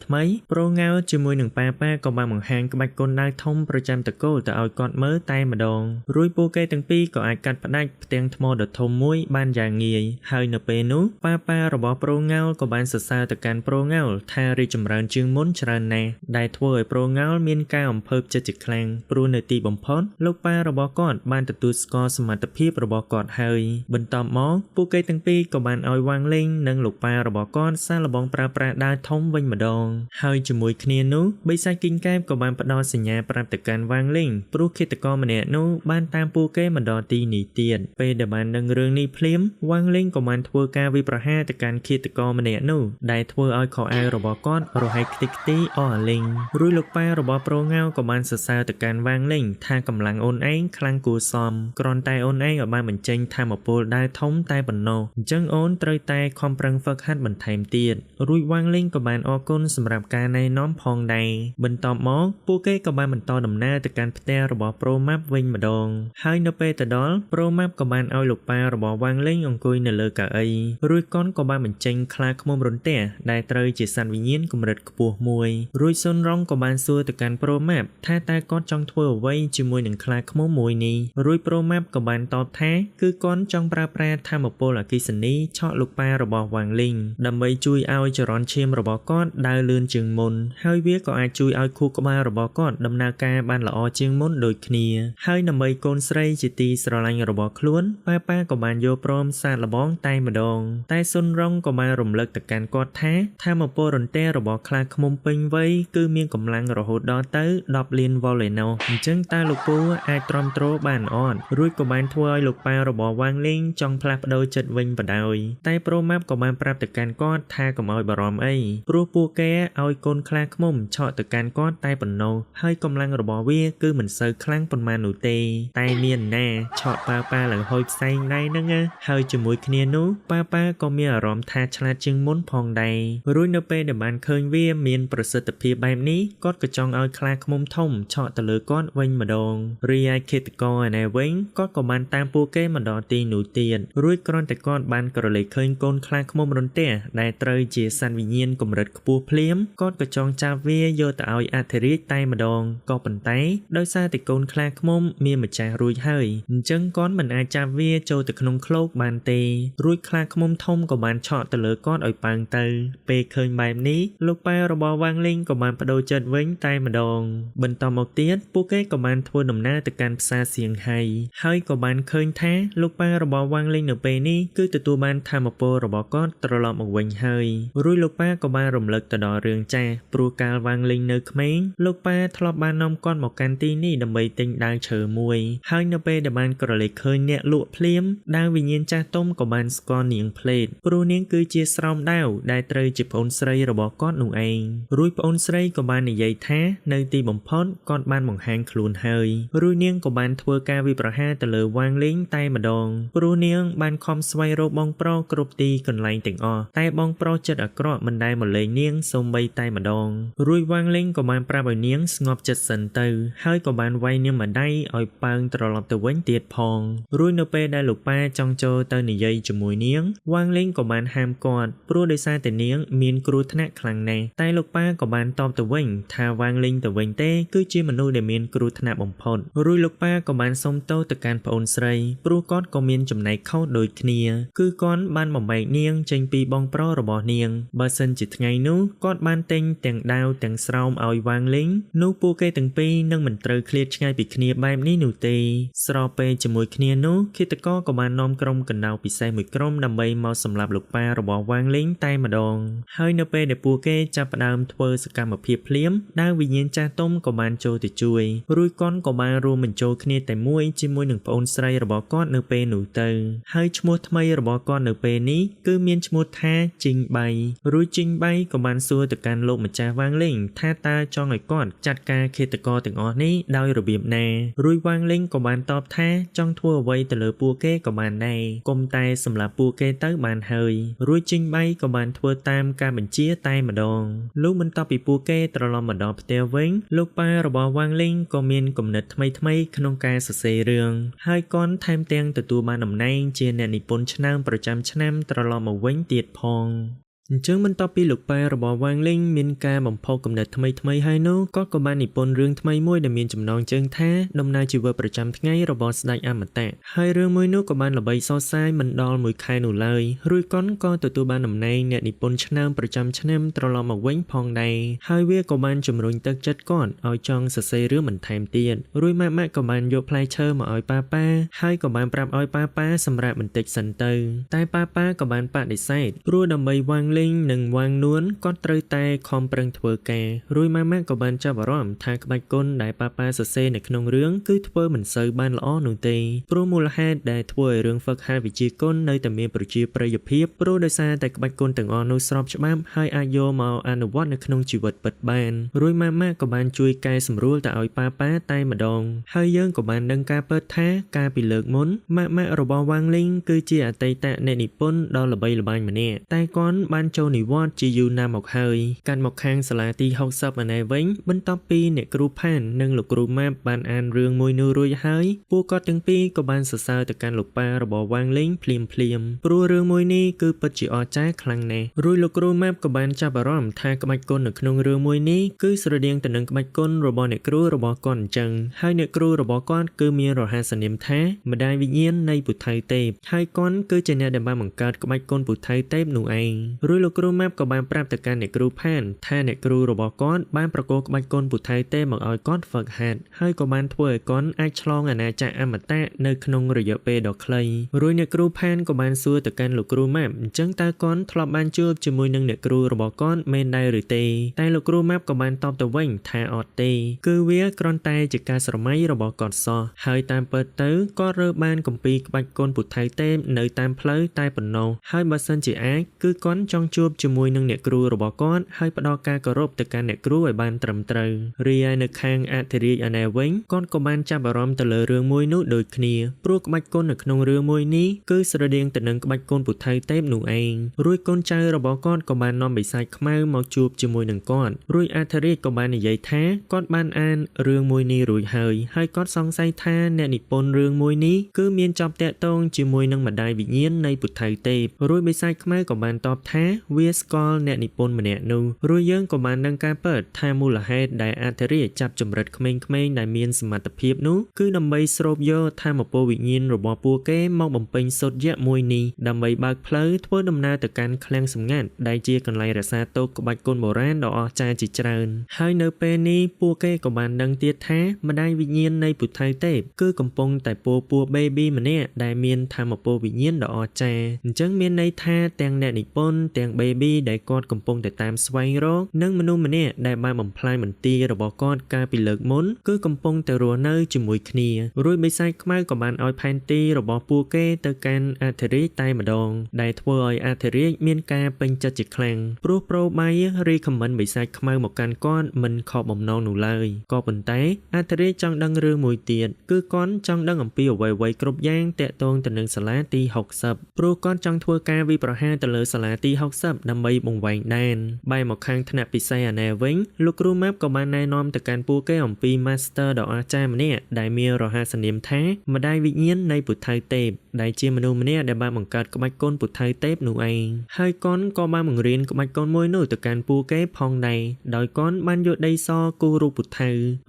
ប្រូង៉ាលជាមួយនឹងប៉ាប៉ាក៏ ក៏បានបង្ហាញក្បាច់គុនដាវធំប្រចាំត្រកូលទៅឲ្យគាត់មើលតែម្ដងរួចពួកគេទាំងពីរក៏អាចកាត់ផ្តាច់ផ្ទាំងថ្មដ៏ធំមួយបានយ៉ាងងាយហើយនៅពេលនោះប៉ាប៉ារបស់ប្រូងោលក៏បានសរសើរទៅកាន់ប្រូងោលថារីកចម្រើនជាងមុនច្រើនណាស់ដែលធ្វើឲ្យប្រូងោលមានការអំភើបចិត្តជាខ្លាំងព្រោះនៅទីបំផុតលោកប៉ារបស់គាត់បានទទួលស្គាល់សមត្ថភាពរបស់គាត់ហើយបន្ទាប់មកពួកគេទាំងពីរក៏បានឲ្យវ៉ាងលីងនិងលោកប៉ារបស់គាត់សាកល្បងប្រើប្រាស់ដាវធំវិញម្ដងហើយជាមួយគ្នានោះបិសាចគីងកែបក៏បានផ្ដល់សញ្ញាប្រាប់ទៅកាន់វ៉ាងលីងព្រោះឃាតករម្នាក់នោះបានតាមពួកគេមកដល់ទីនេះទៀតពេលដែលបានដឹងរឿងនេះភ្លាមវ៉ាងលីងក៏បានធ្វើការវិប្រហារទៅកាន់ឃាតករម្នាក់នោះដែលធ្វើឲ្យខោអាវរបស់គាត់រហែកខ្ទេចខ្ទីអស់អាលីងរួចលោកប៉ារបស់ប្រូងៅក៏បានសរសើរទៅកាន់វ៉ាងលីងថាកម្លាំងអូនឯងខ្លាំងគួរសមគ្រាន់តែអូនឯងឲ្យបានបញ្ចេញធម៌ពលដែលធំតែប៉ុណ្ណោះអញ្ចឹងអូនត្រូវតែខំប្រឹងហ្វឹកហាត់បន្ថែមទៀតរួចវ៉ាងលីងក៏បានអរគុណសម្រាប់ការណែនាំផងដែរបន្ទាប់មកពួកគេក៏បានបន្តដំណើរទៅកាន់ផ្ទះរបស់ប្រូម៉ាប់វិញម្ដងហើយនៅពេលទៅដល់ប្រូម៉ាប់ក៏បានឲ្យលោកប៉ារបស់វ៉ាងលីងអង្គុយនៅលើកៅអីរួចកូនក៏បានបញ្ចេញខ្លាឃ្មុំរន្ទះដែលត្រូវជាសត្វវិញ្ញាណកម្រិតខ្ពស់មួយរួចសុនរងក៏បានសួរទៅកាន់ប្រូម៉ាប់ថាតើគាត់ចង់ធ្វើអ្វីជាមួយនឹងខ្លាឃ្មុំមួយនេះរួចប្រូម៉ាប់ក៏បានតបថាគឺគាត់ចង់ប្រើប្រាស់ធម៌ពលអគ្គិសនីឆក់លោកប៉ារបស់វ៉ាងលីងដើម្បីជួយឲ្យចរន្តឈាមរបស់គាត់ដើរលឿនជាងមុនហើយវាក៏អាចជួយឲ្យខួរក្បាលរបស់គាត់ដំណើរការបានល្អជាងមុនដូចគ្នាហើយដើម្បីកូនស្រីជាទីស្រឡាញ់របស់ខ្លួនប៉ាប៉ាក៏បានយល់ព្រមសាកល្បងតែម្ដងតែសុនរងក៏បានរំលឹកទៅកាន់គាត់ថាធម៌ពលរន្ទះរបស់ខ្លាឃ្មុំពេញវ័យគឺមានកម្លាំងរហូតដល់ទៅ10លានវ៉ុលឯណោះអញ្ចឹងតើលោកពូអាចទ្រាំទ្របានអត់រួចក៏បានធ្វើឲ្យលោកប៉ារបស់វ៉ាងលីងចង់ផ្លាស់ប្ដូរចិត្តវិញបណ្ដោយតែប្រូម៉ាប់ក៏បានប្រាប់ទៅកាន់គាត់ថាកុំឲ្យបារម្ភអីព្រោះពួកគេឲ្យកូនខ្លាឃ្មុំឆក់ទៅកាន់គាត់តែប៉ុណ្ណោះហើយកម្លាំងរបស់វាគឺមិនសូវខ្លាំងប៉ុន្មាននោះទេតែមានណាឆក់ប៉ាប៉ាឡើងហុយផ្សែងដែរហ្នឹងណាហើយជាមួយគ្នានោះប៉ាប៉ាក៏មានអារម្មណ៍ថាឆ្លាតជាងមុនផងដែររួចនៅពេលដែលបានឃើញវាមានប្រសិទ្ធភាពបែបនេះគាត់ក៏ចង់ឲ្យខ្លាឃ្មុំធំឆក់ទៅលើគាត់វិញម្ដងរីឯឃាតករឯនេះវិញគាត់ក៏បានតាមពួកគេមកដល់ទីនោះទៀតរួចគ្រាន់តែគាត់បានក្រឡេកឃើញកូនខ្លាឃ្មុំរន្ទះដែលត្រូវជាសត្វវិញ្ញាណកម្រិតខ្ពស់ភ្លាមគាត់ក៏ចង់ចាប់វាយកទៅឲ្យអធិរាជតែម្ដងក៏ប៉ុន្តែដោយសារតែកូនខ្លាឃ្មុំមានម្ចាស់រួចហើយអញ្ចឹងគាត់មិនអាចចាប់វាចូលទៅក្នុងឃ្លោកបានទេរួចខ្លាឃ្មុំធំក៏បានឆក់ទៅលើគាត់ឲ្យប៉ើងទៅពេលឃើញបែបនេះលោកប៉ារបស់វ៉ាងលីងក៏បានបដូរចិត្តវិញតែម្ដងបន្តមកទៀតពួកគេក៏បានធ្វើដំណើរទៅកាន់ផ្សារសៀងហៃហើយក៏បានឃើញថាលោកប៉ារបស់វ៉ាងលីងនៅពេលនេះគឺទទួលបានធម៌ពលរបស់គាត់ត្រឡប់មកវិញហើយរួចលោកប៉ាក៏បានរំលឹកទៅដល់រឿងចាស់ព្រោះកាលវ៉ាងលីងនៅក្មេងលោកប៉ាធ្លាប់បាននាំគាត់មកកាន់ទីនេះដើម្បីទិញដាវឈើមួយហើយនៅពេលដែលបានក្រឡេកឃើញអ្នកលក់ភ្លាមដាវវិញ្ញាណចាស់ទុំក៏បានស្គាល់នាងផ្លេតព្រោះនាងគឺជាស្រោមដាវដែលត្រូវជាប្អូនស្រីរបស់គាត់នោះឯងរួចប្អូនស្រីក៏បាននិយាយថានៅទីបំផុតគាត់បានបង្ហាញខ្លួនហើយរួចនាងក៏បានធ្វើការវិប្រហារទៅលើវ៉ាងលីងតែម្ដងព្រោះនាងបានខំស្វែងរកបងប្រុសគ្រប់ទីកន្លែងទាំងអស់តែបងប្រុសចិត្តអាក្រក់មិនដែលមកលេងនាងសូម្បីតែម្ដងរួចវ៉ាងលីងក៏បានប្រាប់ឲ្យនាងស្ងប់ចិត្តសិនទៅហើយក៏បានវាយនាងម្ដាយឲ្យប៉ើងត្រឡប់ទៅវិញទៀតផងរួចនៅពេលដែលលោកប៉ាចង់ចូលទៅនិយាយជាមួយនាងវ៉ាងលីងក៏បានហាមគាត់ព្រោះដោយសារតែនាងមានគ្រោះថ្នាក់ខ្លាំងណាស់តែលោកប៉ាក៏បានតបទៅវិញថាវ៉ាងលីងទៅវិញទេគឺជាមនុស្សដែលមានគ្រោះថ្នាក់បំផុតរួចលោកប៉ាក៏បានសុំទោសទៅកាន់ប្អូនស្រីព្រោះគាត់ក៏មានចំណែកខុសដូចគ្នាគឺគាត់បានបំបែកនាងចេញពីបងប្រុសរបស់នាងបើសិនជាថ្ងៃនោះគាត់បានទិញទាំងដាវទាំងស្រោមឲ្យវ៉ាងលីងនោះពួកគេទាំងពីរនឹងមិនត្រូវឃ្លាតឆ្ងាយពីគ្នាបែបនេះនោះទេស្របពេលជាមួយគ្នានោះឃាតករក៏បាននាំក្រុមកណ្ដៅពិសេសមួយក្រុមដើម្បីមកសម្លាប់លោកប៉ារបស់វ៉ាងលីងតែម្ដងហើយនៅពេលដែលពួកគេចាប់ផ្ដើមធ្វើសកម្មភាពភ្លាមដាវវិញ្ញាណចាស់ទុំក៏បានចូលទៅជួយរួចគាត់ក៏បានរួមបញ្ចូលគ្នាតែមួយជាមួយនឹងប្អូនស្រីរបស់គាត់នៅពេលនោះទៅហើយឈ្មោះថ្មីរបស់គាត់នៅពេលនេះគឺមានឈ្មោះថាជីងបៃរួចជីងបៃក៏បានសួរទៅកាន់លោកម្ចាស់វ៉ាងលីងថាតើចង់ឲ្យគាត់ចាត់ការឃាតករទាំងអស់នេះដោយរបៀបណារួចវ៉ាងលីងក៏បានតបថាចង់ធ្វើអ្វីទៅលើពួកគេក៏បានដែរកុំតែសម្រាប់ពួកគេទៅបានហើយរួចជីងបៃក៏បានធ្វើតាមការបញ្ជាតែម្ដងលុះបន្ទាប់ពីពួកគេត្រឡប់មកដល់ផ្ទះវិញលោកប៉ារបស់វ៉ាងលីងក៏មានគំនិតថ្មីៗក្នុងការសរសេររឿងហើយគាត់ថែមទាំងទទួលបានតំណែងជាអ្នកនិពន្ធឆ្នើមប្រចាំឆ្នាំត្រឡប់មកវិញទៀតផង។ អញ្ចឹងបន្ទាប់ពីលោកប៉ារបស់វ៉ាងលីងមានការបំផុសគំនិតថ្មីថ្មីហើយនោះគាត់ក៏បាននិពន្ធរឿងថ្មីមួយដែលមានចំណងជើងថាដំណើរជីវិតប្រចាំថ្ងៃរបស់ស្ដេចអមតៈហើយរឿងមួយនោះក៏បានល្បីសុសសាយមិនដល់មួយខែនោះឡើយរួចកុនក៏ទទួលបានតំណែងអ្នកនិពន្ធឆ្នើមប្រចាំឆ្នាំត្រឡប់មកវិញផងដែរហើយវាក៏បានជំរុញទឹកចិត្តគាត់ឲ្យចង់សរសេររឿងបន្ថែមទៀតរួចម៉ាក់ម៉ាក់ក៏បានយកផ្លែឈើមកឲ្យប៉ាប៉ាហើយក៏បានប្រាប់ឲ្យប៉ាប៉ាសម្រាប់បន្តិចសិនទៅតែប៉ាប៉ាក៏បានបដិសេធព្រោះដើម្បីវ៉ាងលីងនិងវ៉ាងនួនគាត់ត្រូវតែខំប្រឹងធ្វើការរួចម៉ាម៉ាក៏បានចាប់អារម្មណ៍ថាក្បាច់គុណដែលប៉ាប៉ាសរសេរនៅក្នុងរឿងគឺធ្វើមិនសូវបានល្អនោះទេព្រោះមូលហេតុដែលធ្វើឲ្យរឿងហ្វឹកហាត់វិជ្ជាគុណនៅតែមានប្រជាប្រិយភាពព្រោះដោយសារតែក្បាច់គុណទាំងអស់នោះស្របច្បាប់ហើយអាចយកមកអនុវត្តនៅក្នុងជីវិតពិតបានរួចម៉ាម៉ាក៏បានជួយកែសម្រួលទៅឲ្យប៉ាប៉ាតែម្ដងហើយយើងក៏បានដឹងការពិតថាកាលពីលើកមុនម៉ាក់ម៉ាក់របស់វ៉ាងលីងគឺជាអតីតអ្នកនិពន្ធដ៏ល្បីល្បាញម្នាក់តែគាត់បានចូលនិវត្តន៍ជាយូរណាស់មកហើយកាន់មកខាងសាលាទី60ឯនេះវិញបន្ទាប់ពីអ្នកគ្រូផាននិងលោកគ្រូម៉ាប់បានអានរឿងមួយនោះរួចហើយពួកគាត់ទាំងពីរក៏បានសរសើរទៅកាន់លោកប៉ារបស់វ៉ាងលីងភ្លាមភ្លាមព្រោះរឿងមួយនេះគឺពិតជាអស្ចារ្យខ្លាំងណាស់រួចលោកគ្រូម៉ាប់ក៏បានចាប់អារម្មណ៍ថាក្បាច់គុណនៅក្នុងរឿងមួយនេះគឺស្រដៀងទៅនឹងក្បាច់គុណរបស់អ្នកគ្រូរបស់គាត់អញ្ចឹងហើយអ្នកគ្រូរបស់គាត់គឺមានរហស្សនាមថាម្ដាយវិញ្ញាណនៃពុទ្ធទេពហើយគាត់គឺជាអ្នកដែលបានបង្កើតក្បាច់គុណពុទ្ធទេពនោះឯងរួចលោកគ្រូម៉ាប់ក៏បានប្រាប់ទៅកាន់អ្នកគ្រូផានថាអ្នកគ្រូរបស់គាត់បានប្រគល់ក្បាច់គុណពុទ្ធទេពមកឲ្យគាត់ហ្វឹកហាត់ហើយក៏បានធ្វើឲ្យគាត់អាចឆ្លងអាណាចក្រអមតៈនៅក្នុងរយៈពេលដ៏ខ្លីរួចអ្នកគ្រូផានក៏បានសួរទៅកាន់លោកគ្រូម៉ាប់អញ្ចឹងតើគាត់ធ្លាប់បានជួបជាមួយនឹងអ្នកគ្រូរបស់គាត់មែនដែរឬទេតែលោកគ្រូម៉ាប់ក៏បានតបទៅវិញថាអត់ទេគឺវាគ្រាន់តែជាការស្រមៃរបស់គាត់សោះហើយតាមពិតទៅគាត់រើបានគម្ពីរក្បាច់គុណពុទ្ធទេពនៅតាមផ្លូវតែប៉ុណ្ណោះហើយបើសិនជាអាចគឺគាត់ចង់ជួបជាមួយនឹងអ្នកគ្រូរបស់គាត់ហើយផ្ដល់ការគោរពទៅកាន់អ្នកគ្រូឲ្យបានត្រឹមត្រូវរីឯនៅខាងអធិរាជឯនេះវិញគាត់ក៏បានចាប់អារម្មណ៍ទៅលើរឿងមួយនោះដូចគ្នាព្រោះក្បាច់គុណនៅក្នុងរឿងមួយនេះគឺស្រដៀងទៅនឹងក្បាច់គុណពុទ្ធទេពនោះឯងរួចកូនចៅរបស់គាត់ក៏បាននាំបិសាចខ្មៅមកជួបជាមួយនឹងគាត់រួចអធិរាជក៏បាននិយាយថាគាត់បានអានរឿងមួយនេះរួចហើយហើយគាត់សង្ស័យថាអ្នកនិពន្ធរឿងមួយនេះគឺមានជាប់តាក់ទងជាមួយនឹងម្ដាយវិញ្ញាណនៃពុទ្ធទេពរួចបិសាចខ្មៅក៏បានតបថាវាស្គាល់អ្នកនិពន្ធម្នាក់នោះរួចយើងក៏បានដឹងការពិតថាមូលហេតុដែលអធិរាជចាប់ចម្រិតក្មេងៗដែលមានសមត្ថភាពនោះគឺដើម្បីស្រូបយកធម៌ពលវិញ្ញាណរបស់ពួកគេមកបំពេញសូត្រយៈមួយនេះដើម្បីបើកផ្លូវធ្វើដំណើរទៅកាន់ឃ្លាំងសម្ងាត់ដែលជាកន្លែងរក្សាទុកក្បាច់គុណបុរាណដ៏អស្ចារ្យជាច្រើនហើយនៅពេលនេះពួកគេក៏បានដឹងទៀតថាម្ដាយវិញ្ញាណនៃពុទ្ធទេពគឺកំពុងតែពោពោះ baby ម្នាក់ដែលមានធម៌ពលវិញ្ញាណដ៏អស្ចារ្យអញ្ចឹងមានន័យថាទាំងអ្នកនិពន្ធទាំង baby ដែលគាត់កំពុងតែតាមស្វែងរកនិងមនុស្សម្នាក់ដែលបានបំផ្លាញមន្ទីររបស់គាត់កាលពីលើកមុនគឺកំពុងតែរស់នៅជាមួយគ្នារួចបិសាចខ្មៅក៏បានឲ្យផែនទីរបស់ពួកគេទៅកាន់អធិរាជតែម្ដងដែលធ្វើឲ្យអធិរាជមានការពេញចិត្តជាខ្លាំងព្រោះប្រូបៃរីខមមិនបិសាចខ្មៅមកកាន់គាត់មិនខកបំណងនោះឡើយក៏ប៉ុន្តែអធិរាជចង់ដឹងរឿងមួយទៀតគឺគាត់ចង់ដឹងអំពីអ្វីៗគ្រប់យ៉ាងតាក់ទងទៅនឹងសាលាទី60ព្រោះគាត់ចង់ធ្វើការវិប្រហារទៅលើសាលាទី60ដើម្បីបង្វែងដែនបែរមកខាងថ្នាក់ពិសេសអាណែវិញលោកគ្រូម៉ាប់ក៏បានណែនាំទៅកាន់ពួកគេអំពី Master ដ៏អស្ចារ្យម្នាក់ដែលមានរហស្សនាមថាម្ដាយវិញ្ញាណនៃពុទ្ធទេពដែលជាមនុស្សម្នាក់ដែលបានបង្កើតក្បាច់គុណពុទ្ធទេពនោះឯងហើយកុនក៏បានបង្រៀនក្បាច់គុណមួយនោះទៅកាន់ពួកគេផងដែរដោយកុនបានយកដីសគូរូបពុទ្ធ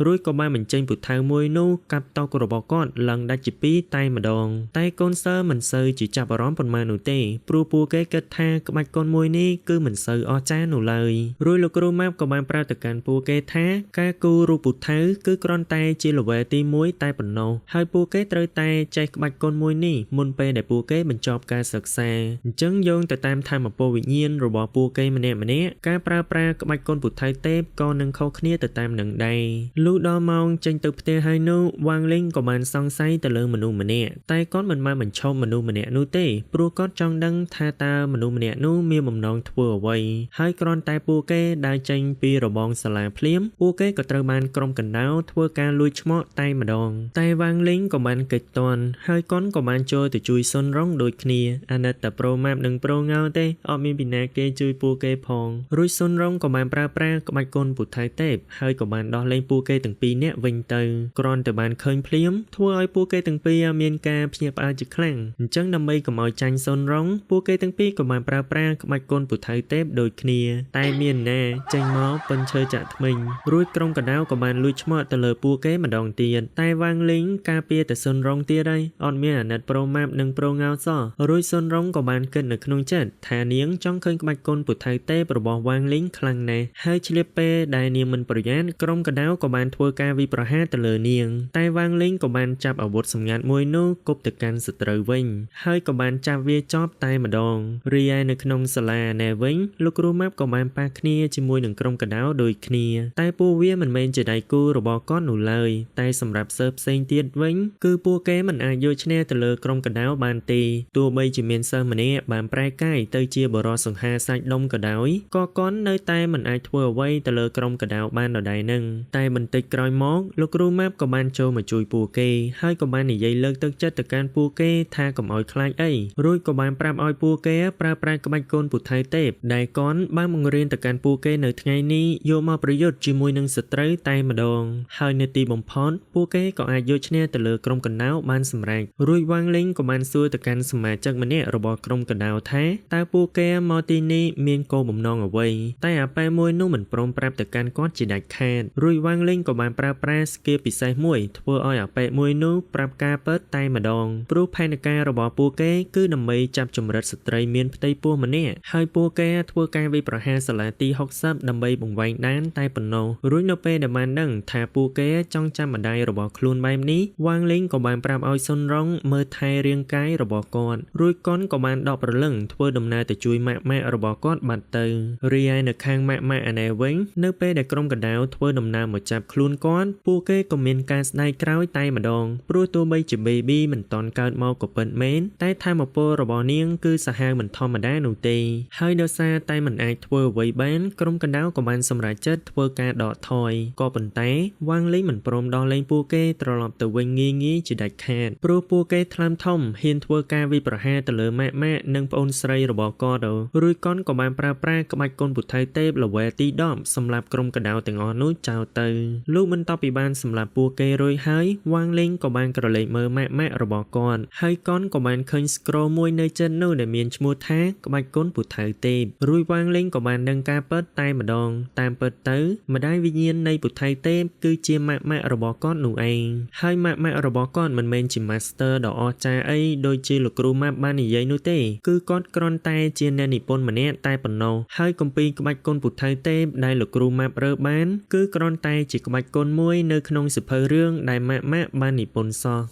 រួចក៏បានបញ្ចេញពុទ្ធមួយនោះកាប់តុករបស់គាត់ឡើងដាច់ជាពីរតែម្ដងតែកូនសិស្សមិនសូវជាចាប់អារម្មណ៍ប៉ុន្មាននោះទេព្រោះពួកគេគិតថាក្បាច់គុណមួយនេះគឺមិនសូវអស្ចារ្យនោះឡើយរួចលោកគ្រូម៉ាប់ក៏បានប្រាប់ទៅកាន់ពួកគេថាការគូរូបពុទ្ធគឺគ្រាន់តែជា level ទី1តែប៉ុណ្ណោះហើយពួកគេត្រូវតែចេះក្បាច់គុណមួយនេះមុនពេលដែលពួកគេបញ្ចប់ការសិក្សាអញ្ចឹងយោងទៅតាមធម៌ពលវិញ្ញាណរបស់ពួកគេម្នាក់ៗការប្រើប្រាស់ក្បាច់គុណពុទ្ធទេពក៏នឹងខុសគ្នាទៅតាមនឹងដែរលុះដល់ម៉ោងចេញទៅផ្ទះហើយនោះវ៉ាងលីងក៏បានសង្ស័យទៅលើមនុស្សម្នាក់តែគាត់មិនបានបញ្ឈប់មនុស្សម្នាក់នោះទេព្រោះគាត់ចង់ដឹងថាតើមនុស្សម្នាក់នោះមានបំណងធ្វើអ្វីហើយគ្រាន់តែពួកគេដើរចេញពីរបងសាលាភ្លាមពួកគេក៏ត្រូវបានក្រុមកណ្ដៅធ្វើការលួចឆ្មក់តែម្ដងតែវ៉ាងលីងក៏បានកិច្ចទាន់ហើយកុនក៏បានចូលទៅជួយសុនរងដូចគ្នាអាណិតតែប្រូម៉ាប់និងប្រូងៅទេអត់មានពីណាគេជួយពួកគេផងរួចសុនរងក៏បានប្រើប្រាស់ក្បាច់គុណពុទ្ធទេពហើយក៏បានដោះលែងពួកគេទាំងពីរនាក់វិញទៅគ្រាន់តែបានឃើញភ្លាមធ្វើឲ្យពួកគេទាំងពីរមានការភ្ញាក់ផ្អើលជាខ្លាំងអញ្ចឹងដើម្បីកុំឲ្យចាញ់សុនរងពួកគេទាំងពីរក៏បានប្រើប្រាស់ ក្បាច់គុណពូថៅទេពដូចគ្នាតែមានណាចេញមកពិនឈើចាក់ធ្មេញរួចក្រុមកណ្ដៅក៏បានលួចឆ្មក់ទៅលើពួកគេម្ដងទៀតតែវ៉ាងលីងការពារតែសុនរងទៀតហើយអត់មានអាណិតប្រូម៉ាប់និងប្រូងោសោះរួចសុនរងក៏បានគិតនៅក្នុងចិត្តថានាងចង់ឃើញក្បាច់គុណពូថៅទេពរបស់វ៉ាងលីងខ្លាំងណាស់ហើយឆ្លៀតពេលដែលនាងមិនប្រយ័ត្នក្រុមកណ្ដៅក៏បានធ្វើការវិប្រហារទៅលើនាងតែវ៉ាងលីងក៏បានចាប់អាវុធសម្ងាត់មួយនោះគប់ទៅកាន់សត្រូវវិញហើយក៏បានចាប់វាចប់តែម្ដងរីឯនៅក្នុងសាលាណែវិញលោកគ្រូម៉ាប់ក៏បានប៉ះគ្នាជាមួយនឹងក្រុមកណ្ដៅដូចគ្នាតែពួកវាមិនមែនជាដៃគូរបស់គាត់នោះឡើយតែសម្រាប់សិស្សផ្សេងទៀតវិញគឺពួកគេមិនអាចយកឈ្នះទៅលើក្រុមកណ្ដៅបានទេទោះបីជាមានសិស្សម្នាក់បានប្រែកាយទៅជាបុរសសង្ហាសាច់ដុំក៏ដោយក៏គាត់នៅតែមិនអាចធ្វើអ្វីទៅលើក្រុមកណ្ដៅបានដដែលនឹងតែបន្តិចក្រោយមកលោកគ្រូម៉ាប់ក៏បានចូលមកជួយពួកគេហើយក៏បាននិយាយលើកទឹកចិត្តទៅកាន់ពួកគេថាកុំឲ្យខ្លាចអីរួចក៏បានប្រាប់ឲ្យពួកគេប្រើប្រាស់ក្បាច់កូនពូថៅទេពដែលកូនបានបង្រៀនទៅកាន់ពួកគេនៅថ្ងៃនេះយកមកប្រយុទ្ធជាមួយនឹងសត្រូវតែម្ដងហើយនៅទីបំផុតពួកគេក៏អាចយកឈ្នះទៅលើក្រុមកណ្ដៅបានសម្រេចរួចវ៉ាងលីងក៏បានសួរទៅកាន់សមាជិកម្នាក់របស់ក្រុមកណ្ដៅថាតើពួកគេមកទីនេះមានគោលបំណងអ្វីតែអាប៉ែមួយនោះមិនព្រមប្រាប់ទៅកាន់គាត់ជាដាច់ខាតរួចវ៉ាងលីងក៏បានប្រើប្រាស់ស្គាពិសេសមួយធ្វើឲ្យអាប៉ែមួយនោះប្រាប់ការពិតតែម្ដងព្រោះផែនការរបស់ពួកគេគឺដើម្បីចាប់ចម្រិតស្ត្រីមានផ្ទៃពោះម្នាក់ហើយពួកគេធ្វើការវាយប្រហារសាលាទី60ដើម្បីបង្វែងដានតែប៉ុណ្ណោះរួចនៅពេលដែលបានដឹងថាពួកគេចង់ចាំម្ដាយរបស់ខ្លួនបែបនេះវ៉ាងលីងក៏បានប្រាប់ឲ្យសុនរងមើលថែរាងកាយរបស់គាត់រួចកុនក៏បានដកប្រលឹងធ្វើដំណើរទៅជួយម៉ាក់ម៉ាក់របស់គាត់បាត់ទៅរីឯនៅខាងម៉ាក់ម៉ាក់អាណែវិញនៅពេលដែលក្រុមកណ្ដៅធ្វើដំណើរមកចាប់ខ្លួនគាត់ពួកគេក៏មានការស្ដាយក្រោយតែម្ដងព្រោះទោះបីជា baby មិនតន់កើតមកក៏ពិតមែនតែធម៌ពលរបស់នាងគឺសាហាវមិនធម្មតានោះទេហើយដោយសារតែមិនអាចធ្វើអ្វីបានក្រុមកណ្ដៅក៏បានសម្រេចចិត្តធ្វើការដកថយក៏ប៉ុន្តែវ៉ាងលីមិនព្រមដោះលែងពួកគេត្រឡប់ទៅវិញងាយៗជាដាច់ខាតព្រោះពួកគេថ្លើមធំហ៊ានធ្វើការវិប្រហារទៅលើម៉ាក់ម៉ាក់និងប្អូនស្រីរបស់គាត់រួចកុនក៏បានប្រើប្រាស់ក្បាច់គុណពូថៅទេពល្វែទី10សម្រាប់ក្រុមកណ្ដៅទាំងអស់នោះចោលទៅលុះបន្ទាប់ពីបានសម្រាប់ពួកគេរួចហើយវ៉ាងលីងក៏បានក្រឡេកមើលម៉ាក់ម៉ាក់របស់គាត់ហើយកុនក៏បានឃើញស្ក្រមួយនៅចិត្តនោះដែលមានឈ្មោះថាក្បាច់គុណពូថៅទេពរួចវ៉ាងលីងក៏បានដឹងការពិតតែម្ដងតាមពិតទៅម្ដាយវិញ្ញាណនៃពូថៅទេពគឺជាម៉ាក់ម៉ាក់របស់គាត់នោះឯងហើយម៉ាក់ម៉ាក់របស់គាត់មិនមែនជា Master ដ៏អស្ចារ្យអីដូចជាលោកគ្រូម៉ាប់បាននិយាយនោះទេគឺគាត់គ្រាន់តែជាអ្នកនិពន្ធម្នាក់តែប៉ុណ្ណោះហើយគម្ពីរក្បាច់គុណពូថៅទេពដែលលោកគ្រូម៉ាប់រើបានគឺគ្រាន់តែជាក្បាច់គុណមួយនៅក្នុងសៀវភៅរឿងដែលម៉ាក់ម៉ាក់បាននិពន្ធសោះ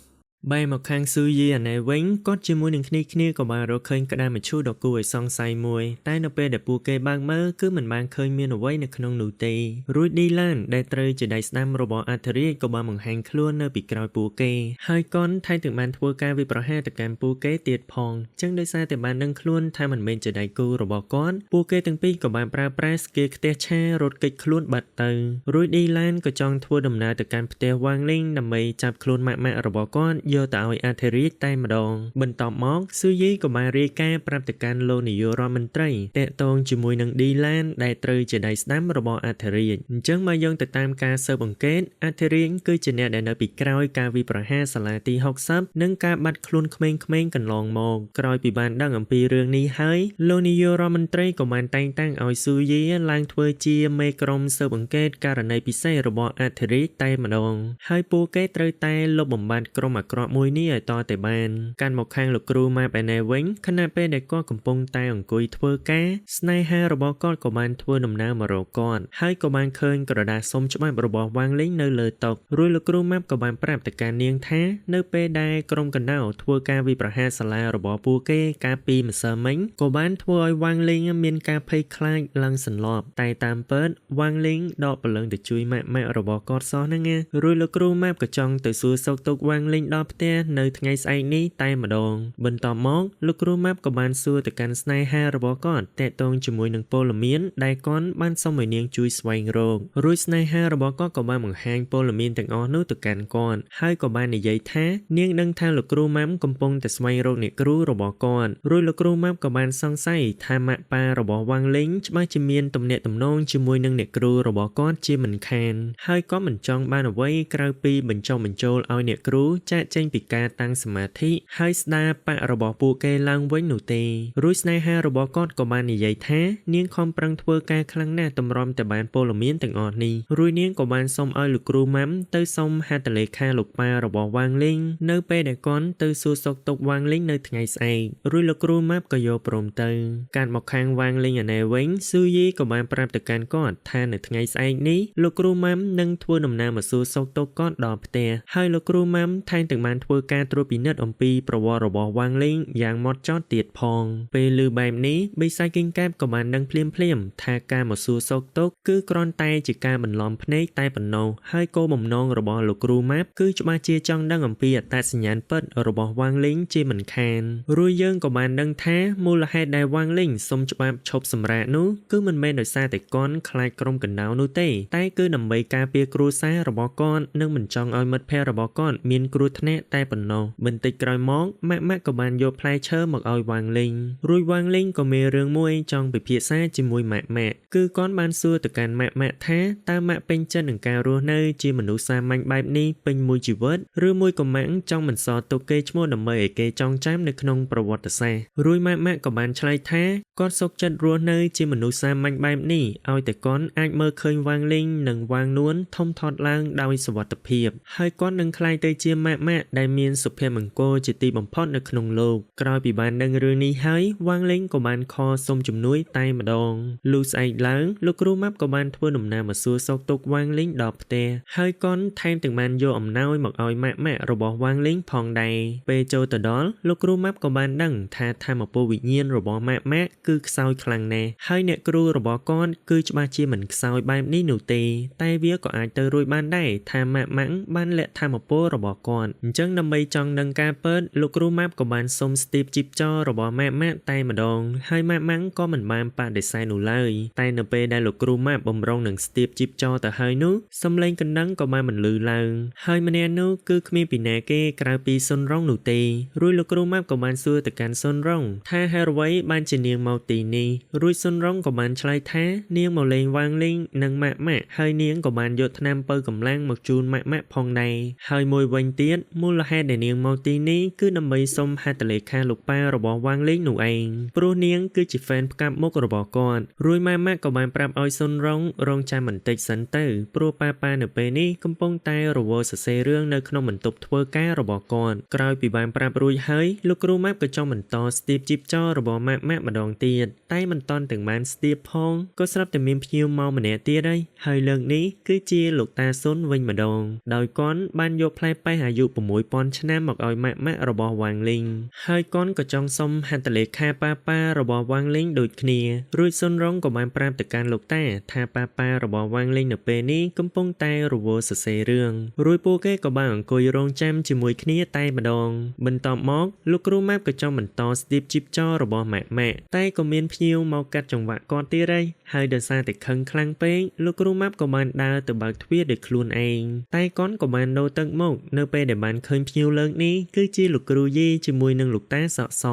បែរមកខាងស៊ូយីអាណែវិញគាត់ជាមួយនឹងគ្នាគ្នាក៏បានរកឃើញក្តារមឈូសដ៏គួរឲ្យសង្ស័យមួយតែនៅពេលដែលពួកគេបើកមើលគឺមិនបានឃើញមានអ្វីនៅក្នុងនោះទេរួចឌីឡានដែលត្រូវជាដៃស្ដាំរបស់អធិរាជក៏បានបង្ហាញខ្លួននៅពីក្រោយពួកគេហើយកុនថែមទាំងបានធ្វើការវិប្រហារទៅកាន់ពួកគេទៀតផងចឹងដោយសារតែបានដឹងខ្លួនថាមិនមែនជាដៃគូរបស់គាត់ពួកគេទាំងពីរក៏បានប្រើប្រាស់ស្គាខ្ទះឆារត់គេចខ្លួនបាត់ទៅរួចឌីឡានក៏ចង់ធ្វើដំណើរទៅកាន់ផ្ទះវ៉ាងលីងដើម្បីចាប់ខ្លួនម៉ាក់ម៉ាក់របស់គាត់យកទៅឲ្យអធិរាជតែម្ដងបន្ទាប់មកស៊ូយីក៏បានរាយការណ៍ប្រាប់ទៅកាន់លោកនាយករដ្ឋមន្ត្រីតាក់ទងជាមួយនឹងឌីឡានដែលត្រូវជាដៃស្ដាំរបស់អធិរាជអញ្ចឹងមកយើងទៅតាមការស៊ើបអង្កេតអធិរាជគឺជាអ្នកដែលនៅពីក្រោយការវិប្រហារសាលាទី60និងការបាត់ខ្លួនក្មេងៗកន្លងមកក្រោយពីបានដឹងអំពីរឿងនេះហើយលោកនាយករដ្ឋមន្ត្រីក៏បានតែងតាំងឲ្យស៊ូយីឡើងធ្វើជាមេក្រុមស៊ើបអង្កេតករណីពិសេសរបស់អធិរាជតែម្ដងហើយពួកគេត្រូវតែលុបបំបាត់ក្រុមអាក្រក់មួយនេះឲ្យតតែបានកាន់មកខាងលោកគ្រូម៉ាប់ឯណេវិញខណៈពេលដែលគាត់កំពុងតែអង្គុយធ្វើការស្នេហារបស់គាត់ក៏បានធ្វើដំណើរមករកគាត់ហើយក៏បានឃើញក្រដាសសុំច្បាប់របស់វ៉ាងលីងនៅលើតុរួចលោកគ្រូម៉ាប់ក៏បានប្រាប់ទៅកាន់នាងថានៅពេលដែលក្រុមកណ្ដៅធ្វើការវិប្រហារសាលារបស់ពួកគេកាលពីម្សិលមិញក៏បានធ្វើឲ្យវ៉ាងលីងមានការភ័យខ្លាចឡើងសន្លប់តែតាមពិតវ៉ាងលីងដកព្រលឹងទៅជួយម៉ាក់ម៉ាក់របស់គាត់សោះហ្នឹងណារួចលោកគ្រូម៉ាប់ក៏ចង់ទៅសួរសុខទុក្ខវ៉ាងលីងដល់ផ្ទះនៅថ្ងៃស្អែកនេះតែម្ដងបន្ទាប់មកលោកគ្រូម៉ាប់ក៏បានសួរទៅកាន់ស្នេហារបស់គាត់តាក់ទងជាមួយនឹងព័ត៌មានដែលគាត់បានសុំឲ្យនាងជួយស្វែងរករួចស្នេហារបស់គាត់ក៏បានបង្ហាញព័ត៌មានទាំងអស់នោះទៅកាន់គាត់ហើយក៏បាននិយាយថានាងដឹងថាលោកគ្រូម៉ាំកំពុងតែស្វែងរកអ្នកគ្រូរបស់គាត់រួចលោកគ្រូម៉ាប់ក៏បានសង្ស័យថាម៉ាក់ប៉ារបស់វ៉ាងលីងច្បាស់ជាមានទំនាក់ទំនងជាមួយនឹងអ្នកគ្រូរបស់គាត់ជាមិនខានហើយក៏មិនចង់បានអ្វីក្រៅពីបញ្ចុះបញ្ចូលឲ្យអ្នកគ្រូចាកចេញ ចេញពីការតាំងសមាធិហើយស្ដារបក្សរបស់ពួកគេឡើងវិញនោះទេរួចស្នេហារបស់គាត់ក៏បាននិយាយថានាងខំប្រឹងធ្វើការខ្លាំងណាស់ទម្រាំតែបានព័ត៌មានទាំងអស់នេះរួចនាងក៏បានសុំឲ្យលោកគ្រូម៉ាំទៅសុំហត្ថលេខាលោកប៉ារបស់វ៉ាងលីងនៅពេលដែលគាត់ទៅសួរសុខទុក្ខវ៉ាងលីងនៅថ្ងៃស្អែករួចលោកគ្រូម៉ាប់ក៏យកព្រមទៅកាត់មកខាងវ៉ាងលីងឯនេះវិញស៊ូយីក៏បានប្រាប់ទៅកាន់គាត់ថានៅថ្ងៃស្អែកនេះលោកគ្រូម៉ាំនឹងធ្វើដំណើរមកសួរសុខទុក្ខគាត់ដល់ផ្ទះហើយលោកគ្រូម៉ាំថែមទាំងបានធ្វើការត្រួតពិនិត្យអំពីប្រវត្តិរបស់វ៉ាងលីងយ៉ាងម៉ត់ចត់ទៀតផងពេលឮបែបនេះបិសាចគីងកែបក៏បានដឹងភ្លាមភ្លាមៗថាការមកសួរសុខទុក្ខគឺគ្រាន់តែជាការបន្លំភ្នែកតែប៉ុណ្ណោះហើយគោលបំណងរបស់លោកគ្រូម៉ាប់គឺច្បាស់ជាចង់ដឹងអំពីអត្តសញ្ញាណពិតរបស់វ៉ាងលីងជាមិនខានរួចយើងក៏បានដឹងថាមូលហេតុដែលវ៉ាងលីងសុំច្បាប់ឈប់សម្រាកនោះគឺមិនមែនដោយសារតែគាត់ខ្លាចក្រុមកណ្ដោនោះទេតែគឺដើម្បីការពារគ្រួសាររបស់គាត់និងមិនចង់ឲ្យមិត្តភ័ក្តិរបស់គាត់មានគ្រោះថ្នាក់តែប៉ុណ្ណោះបន្តិចក្រោយមកម៉ាក់ម៉ាក់ក៏បានយកផ្លែឈើមកឲ្យវ៉ាងលីងរួចវ៉ាងលីងក៏មានរឿងមួយចង់ពិភាក្សាជាមួយម៉ាក់ម៉ាក់គឺគាត់បានសួរទៅកាន់ម៉ាក់ម៉ាក់ថាតើម៉ាក់ពេញចិត្តនឹងការរស់នៅជាមនុស្សសាមញ្ញបែបនេះពេញមួយជីវិតឬមួយក៏ម៉ាក់ចង់បន្សល់ទុកកេរ្តិ៍ឈ្មោះដើម្បីឲ្យគេចងចាំនៅក្នុងប្រវត្តិសាស្ត្ររួចម៉ាក់ម៉ាក់ក៏បានឆ្លើយថាគាត់សុខចិត្តរស់នៅជាមនុស្សសាមញ្ញបែបនេះឲ្យតែគាត់អាចមើលឃើញវ៉ាងលីងនិងវ៉ាងនួនធំធាត់ឡើងដោយសុវត្ថិភាពហើយគាត់នឹងក្លាយទៅជាម៉ាក់ម៉ាក់ដែលមានសុភមង្គលជាទីបំផុតនៅក្នុងលោកក្រោយពីបានដឹងរឿងនេះហើយវ៉ាងលីងក៏បានខលសុំជំនួយតែម្ដងលុះស្អែកឡើងលោកគ្រូម៉ាប់ក៏បានធ្វើដំណើរមកសួរសុខទុក្ខវ៉ាងលីងដល់ផ្ទះហើយគាត់ថែមទាំងបានយកអំណោយមកឲ្យម៉ាក់ម៉ាក់របស់វ៉ាងលីងផងដែរពេលចូលទៅដល់លោកគ្រូម៉ាប់ក៏បានដឹងថាធម៌ពលវិញ្ញាណរបស់ម៉ាក់ម៉ាក់គឺខ្សោយខ្លាំងណាស់ហើយអ្នកគ្រូរបស់គាត់គឺច្បាស់ជាមិនខ្សោយបែបនេះនោះទេតែវាក៏អាចទៅរួចបានដែរថាម៉ាក់ម៉ាក់បានលាក់ធម៌ពលរបស់គាត់អញ្ចឹងដើម្បីចង់ដឹងការពិតលោកគ្រូម៉ាប់ក៏បានសុំស្ទាបជីបចររបស់ម៉ាក់ម៉ាក់តែម្ដងហើយម៉ាក់ម៉ាក់ក៏មិនបានបដិសេធនោះឡើយតែនៅពេលដែលលោកគ្រូម៉ាប់បំរុងនឹងស្ទាបជីបចរទៅហើយនោះសំឡេងកណ្ដឹងក៏បានបន្លឺឡើងហើយម្នាក់នោះគឺគ្មានពីណាគេក្រៅពីសុនរងនោះទេរួចលោកគ្រូម៉ាប់ក៏បានសួរទៅកាន់សុនរងថាហេតុអ្វីបានជានាងមកទីនេះរួចសុនរងក៏បានឆ្លើយថានាងមកលេងវ៉ាងលីងនិងម៉ាក់ម៉ាក់ហើយនាងក៏បានយកថ្នាំពៅកម្លាំងមកជូនម៉ាក់ម៉ាក់ផងដែរហើយមួយវិញទៀតមូលហេតុដែលនាងមកទីនេះគឺដើម្បីសុំហត្ថលេខាលោកប៉ារបស់វ៉ាងលីងនោះឯងព្រោះនាងគឺជា fan ផ្កាប់មុខរបស់គាត់រួចម៉ាក់ម៉ាក់ក៏បានប្រាប់ឲ្យសុនរងរងចាំបន្តិចសិនទៅព្រោះប៉ាប៉ានៅពេលនេះកំពុងតែរវល់សរសេររឿងនៅក្នុងបន្ទប់ធ្វើការរបស់គាត់ក្រោយពីបានប្រាប់រួចហើយលោកគ្រូម៉ាប់ក៏ចង់បន្តស្ទាបជីបចររបស់ម៉ាក់ម៉ាក់ម្ដងទៀតតែមិនតន់ទាំងបានស្ទាបផងក៏ស្រាប់តែមានភ្ញៀវមកម្នាក់ទៀតហើយហើយលើកនេះគឺជាលោកតាសុនវិញម្ដងដោយគាត់បានយកផ្លែប៉េះអាយុ6000ឆ្នាំមកឲ្យម៉ាក់ម៉ាក់របស់វ៉ាងលីងហើយគាត់ក៏ចង់សុំហត្ថលេខាប៉ាប៉ារបស់វ៉ាងលីងដូចគ្នារួចសុនរងក៏បានប្រាប់ទៅកាន់លោកតាថាប៉ាប៉ារបស់វ៉ាងលីងនៅពេលនេះកំពុងតែរវល់សរសេររឿងរួចពួកគេក៏បានអង្គុយរងចាំជាមួយគ្នាតែម្ដងបន្ទាប់មកលោកគ្រូម៉ាប់ក៏ចង់បន្តស្ទាបជីបចររបស់ម៉ាក់ម៉ាក់តែក៏មានភ្ញៀវមកកាត់ចង្វាក់គាត់ទៀតហើយហើយដោយសារតែខឹងខ្លាំងពេកលោកគ្រូម៉ាប់ក៏បានដើរទៅបើកទ្វារដោយខ្លួនឯងតែគាត់ក៏បានដូរទឹកមកនៅពេលដែលបានឃើញភ្ញៀវលើកនេះគឺជាលោកគ្រូយីជាមួយនឹងលោកតាសក់ស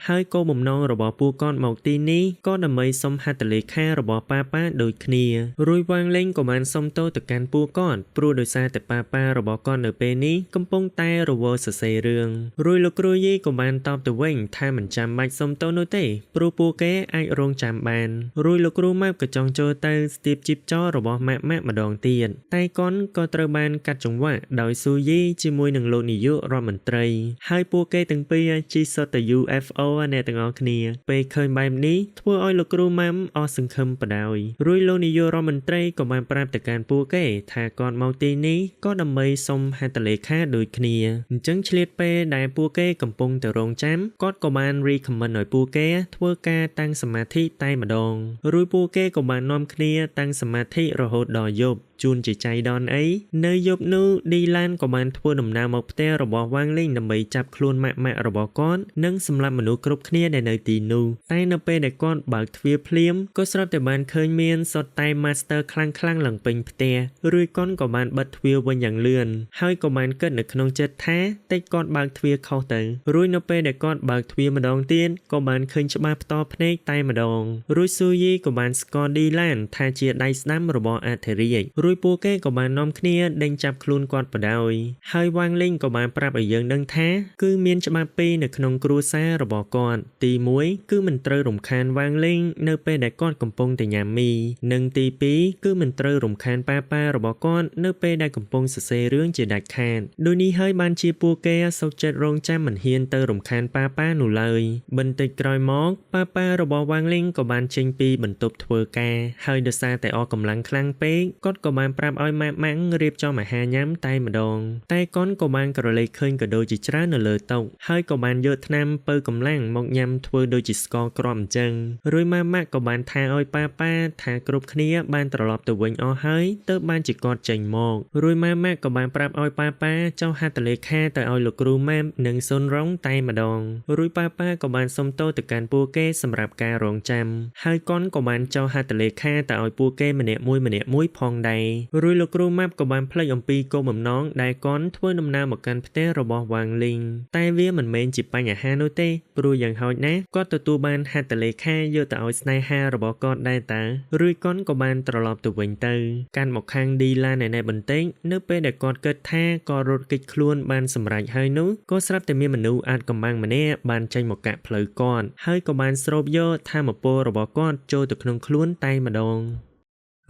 ហើយគោលបំណងរបស់ពួកគាត់មកទីនេះក៏ដើម្បីសុំហត្ថលេខារបស់ប៉ាប៉ាដូចគ្នារួចវ៉ាងលេងក៏បានសុំទោសទៅកាន់ពួកគាត់ព្រោះដោយសារតែប៉ាប៉ារបស់គាត់នៅពេលនេះកំពុងតែរវល់សរសេររឿងរួចលោកគ្រូយីក៏បានតបទៅវិញថាមិនចាំបាច់សុំទោសនោះទេព្រោះពួកគេអាចរងចាំបានរួចលោកគ្រូម៉ាប់ក៏ចង់ចូលទៅស្ទាបជីបចររបស់ម៉ាក់ម៉ាក់ម្ដងទៀតតែគាត់ក៏ត្រូវបានកាត់ចង្វាក់ដោយស៊ូយីជាមួយនឹងលោកនាយករដ្ឋមន្ត្រីហើយពួកគេទាំងពីរជិះសុទ្ធតែ UFO អ្នកទាំងអស់គ្នាពេលឃើញបែបនេះធ្វើឲ្យលោកគ្រូម៉ាំអស់សង្ឃឹមបដ ாய் រួចលោកនាយករដ្ឋមន្ត្រីក៏បានប្រាប់ទៅកាន់ពួកគេថាគាត់មកទីនេះក៏ដើម្បីសុំហត្ថលេខាដូចគ្នាអញ្ចឹងឆ្លៀតពេលដែលពួកគេកំពុងតែរងចាំគាត់ក៏បាន recommend ឲ្យពួកគេធ្វើការតាំងសមាធិតែម្ដងរួចពួកគេក៏បាននាំគ្នាតាំងសមាធិរហូតដល់យប់ជូនជាចៃដន្យអីនៅយប់នោះឌីឡានក៏បានធ្វើដំណើរមកផ្ទះរបស់វ៉ាងលីងដើម្បីចាប់ខ្លួនម៉ាក់ម៉ាក់របស់គាត់និងសម្លាប់មនុស្សគ្រប់គ្នាដែលនៅទីនោះតែនៅពេលដែលគាត់បើកទ្វារភ្លាមក៏ស្រាប់តែបានឃើញមានសុទ្ធតែ Master ខ្លាំងៗឡើងពេញផ្ទះរួចគាត់ក៏បានបិទទ្វារវិញយ៉ាងលឿនហើយក៏បានគិតនៅក្នុងចិត្តថាតិចគាត់បើកទ្វារខុសទៅរួចនៅពេលដែលគាត់បើកទ្វារម្ដងទៀតក៏បានឃើញច្បាស់ផ្ទាល់ភ្នែកតែម្ដងរួចស៊ូយីក៏បានស្គាល់ឌីឡានថាជាដៃស្ដាំរបស់អធិរាជរួច រួចពួកគេក៏បាននាំគ្នាដេញចាប់ខ្លួនគាត់បណ្ដោយហើយវ៉ាងលីងក៏បានប្រាប់ឲ្យយើងដឹងថាគឺមានច្បាប់ពីរនៅក្នុងគ្រួសាររបស់គាត់ទី1គឺមិនត្រូវរំខានវ៉ាងលីងនៅពេលដែលគាត់កំពុងតែញ៉ាំមីនិងទី2គឺមិនត្រូវរំខានប៉ាប៉ារបស់គាត់នៅពេលដែលកំពុងសរសេររឿងជាដាច់ខាតដូចនេះហើយបានជាពួកគេសុខចិត្តរងចាំមិនហ៊ានទៅរំខានប៉ាប៉ានោះឡើយបន្តិចក្រោយមកប៉ាប៉ារបស់វ៉ាងលីងក៏បានចេញពីបន្ទប់ធ្វើការហើយដោយសារតែអស់កម្លាំងខ្លាំងពេកគាត់ក៏បានប្រាប់ឲ្យម៉ាក់ម៉ាំងរៀបចំអាហារញ៉ាំតែម្ដងតែកូនក៏បានក្រឡេកឃើញកាដូជាច្រើននៅលើតុហើយក៏បានយកថ្នាំពៅកម្លាំងមកញ៉ាំធ្វើដូចជាស្ករគ្រាប់អញ្ចឹងរួចម៉ាក់ម៉ាក់ក៏បានថាឲ្យប៉ាប៉ាថាគ្រប់គ្នាបានត្រឡប់ទៅវិញអស់ហើយទើបបានជាគាត់ចេញមករួចម៉ាក់ម៉ាក់ក៏បានប្រាប់ឲ្យប៉ាប៉ាចុះហត្ថលេខាទៅឲ្យលោកគ្រូម៉ាប់និងសុនរងតែម្ដងរួចប៉ាប៉ាក៏បានសុំទោសទៅកាន់ពួកគេសម្រាប់ការរងចាំហើយកូនក៏បានចុះហត្ថលេខាទៅឲ្យពួកគេម្នាក់មួយម្នាក់មួយផងដែររួចលោកគ្រូម៉ាប់ក៏បានភ្លេចអំពីគោលបំណងដែលកូនធ្វើដំណើរមកកាន់ផ្ទះរបស់វ៉ាងលីងតែវាមិនមែនជាបញ្ហានោះទេព្រោះយ៉ាងហោចណាស់គាត់ទទួលបានហត្ថលេខាយកទៅឲ្យស្នេហារបស់គាត់ដែរតើរួចកូនក៏បានត្រឡប់ទៅវិញទៅកាន់មកខាងឌីឡាណែណែបន្តិចនៅពេលដែលគាត់គិតថាគាត់រត់គេចខ្លួនបានសម្រេចហើយនោះក៏ស្រាប់តែមានមនុស្សអាចកំបាំងម្នាក់បានចេញមកកាក់ផ្លូវគាត់ហើយក៏បានស្រូបយកធម៌ពលរបស់គាត់ចូលទៅក្នុងខ្លួនតែម្ដង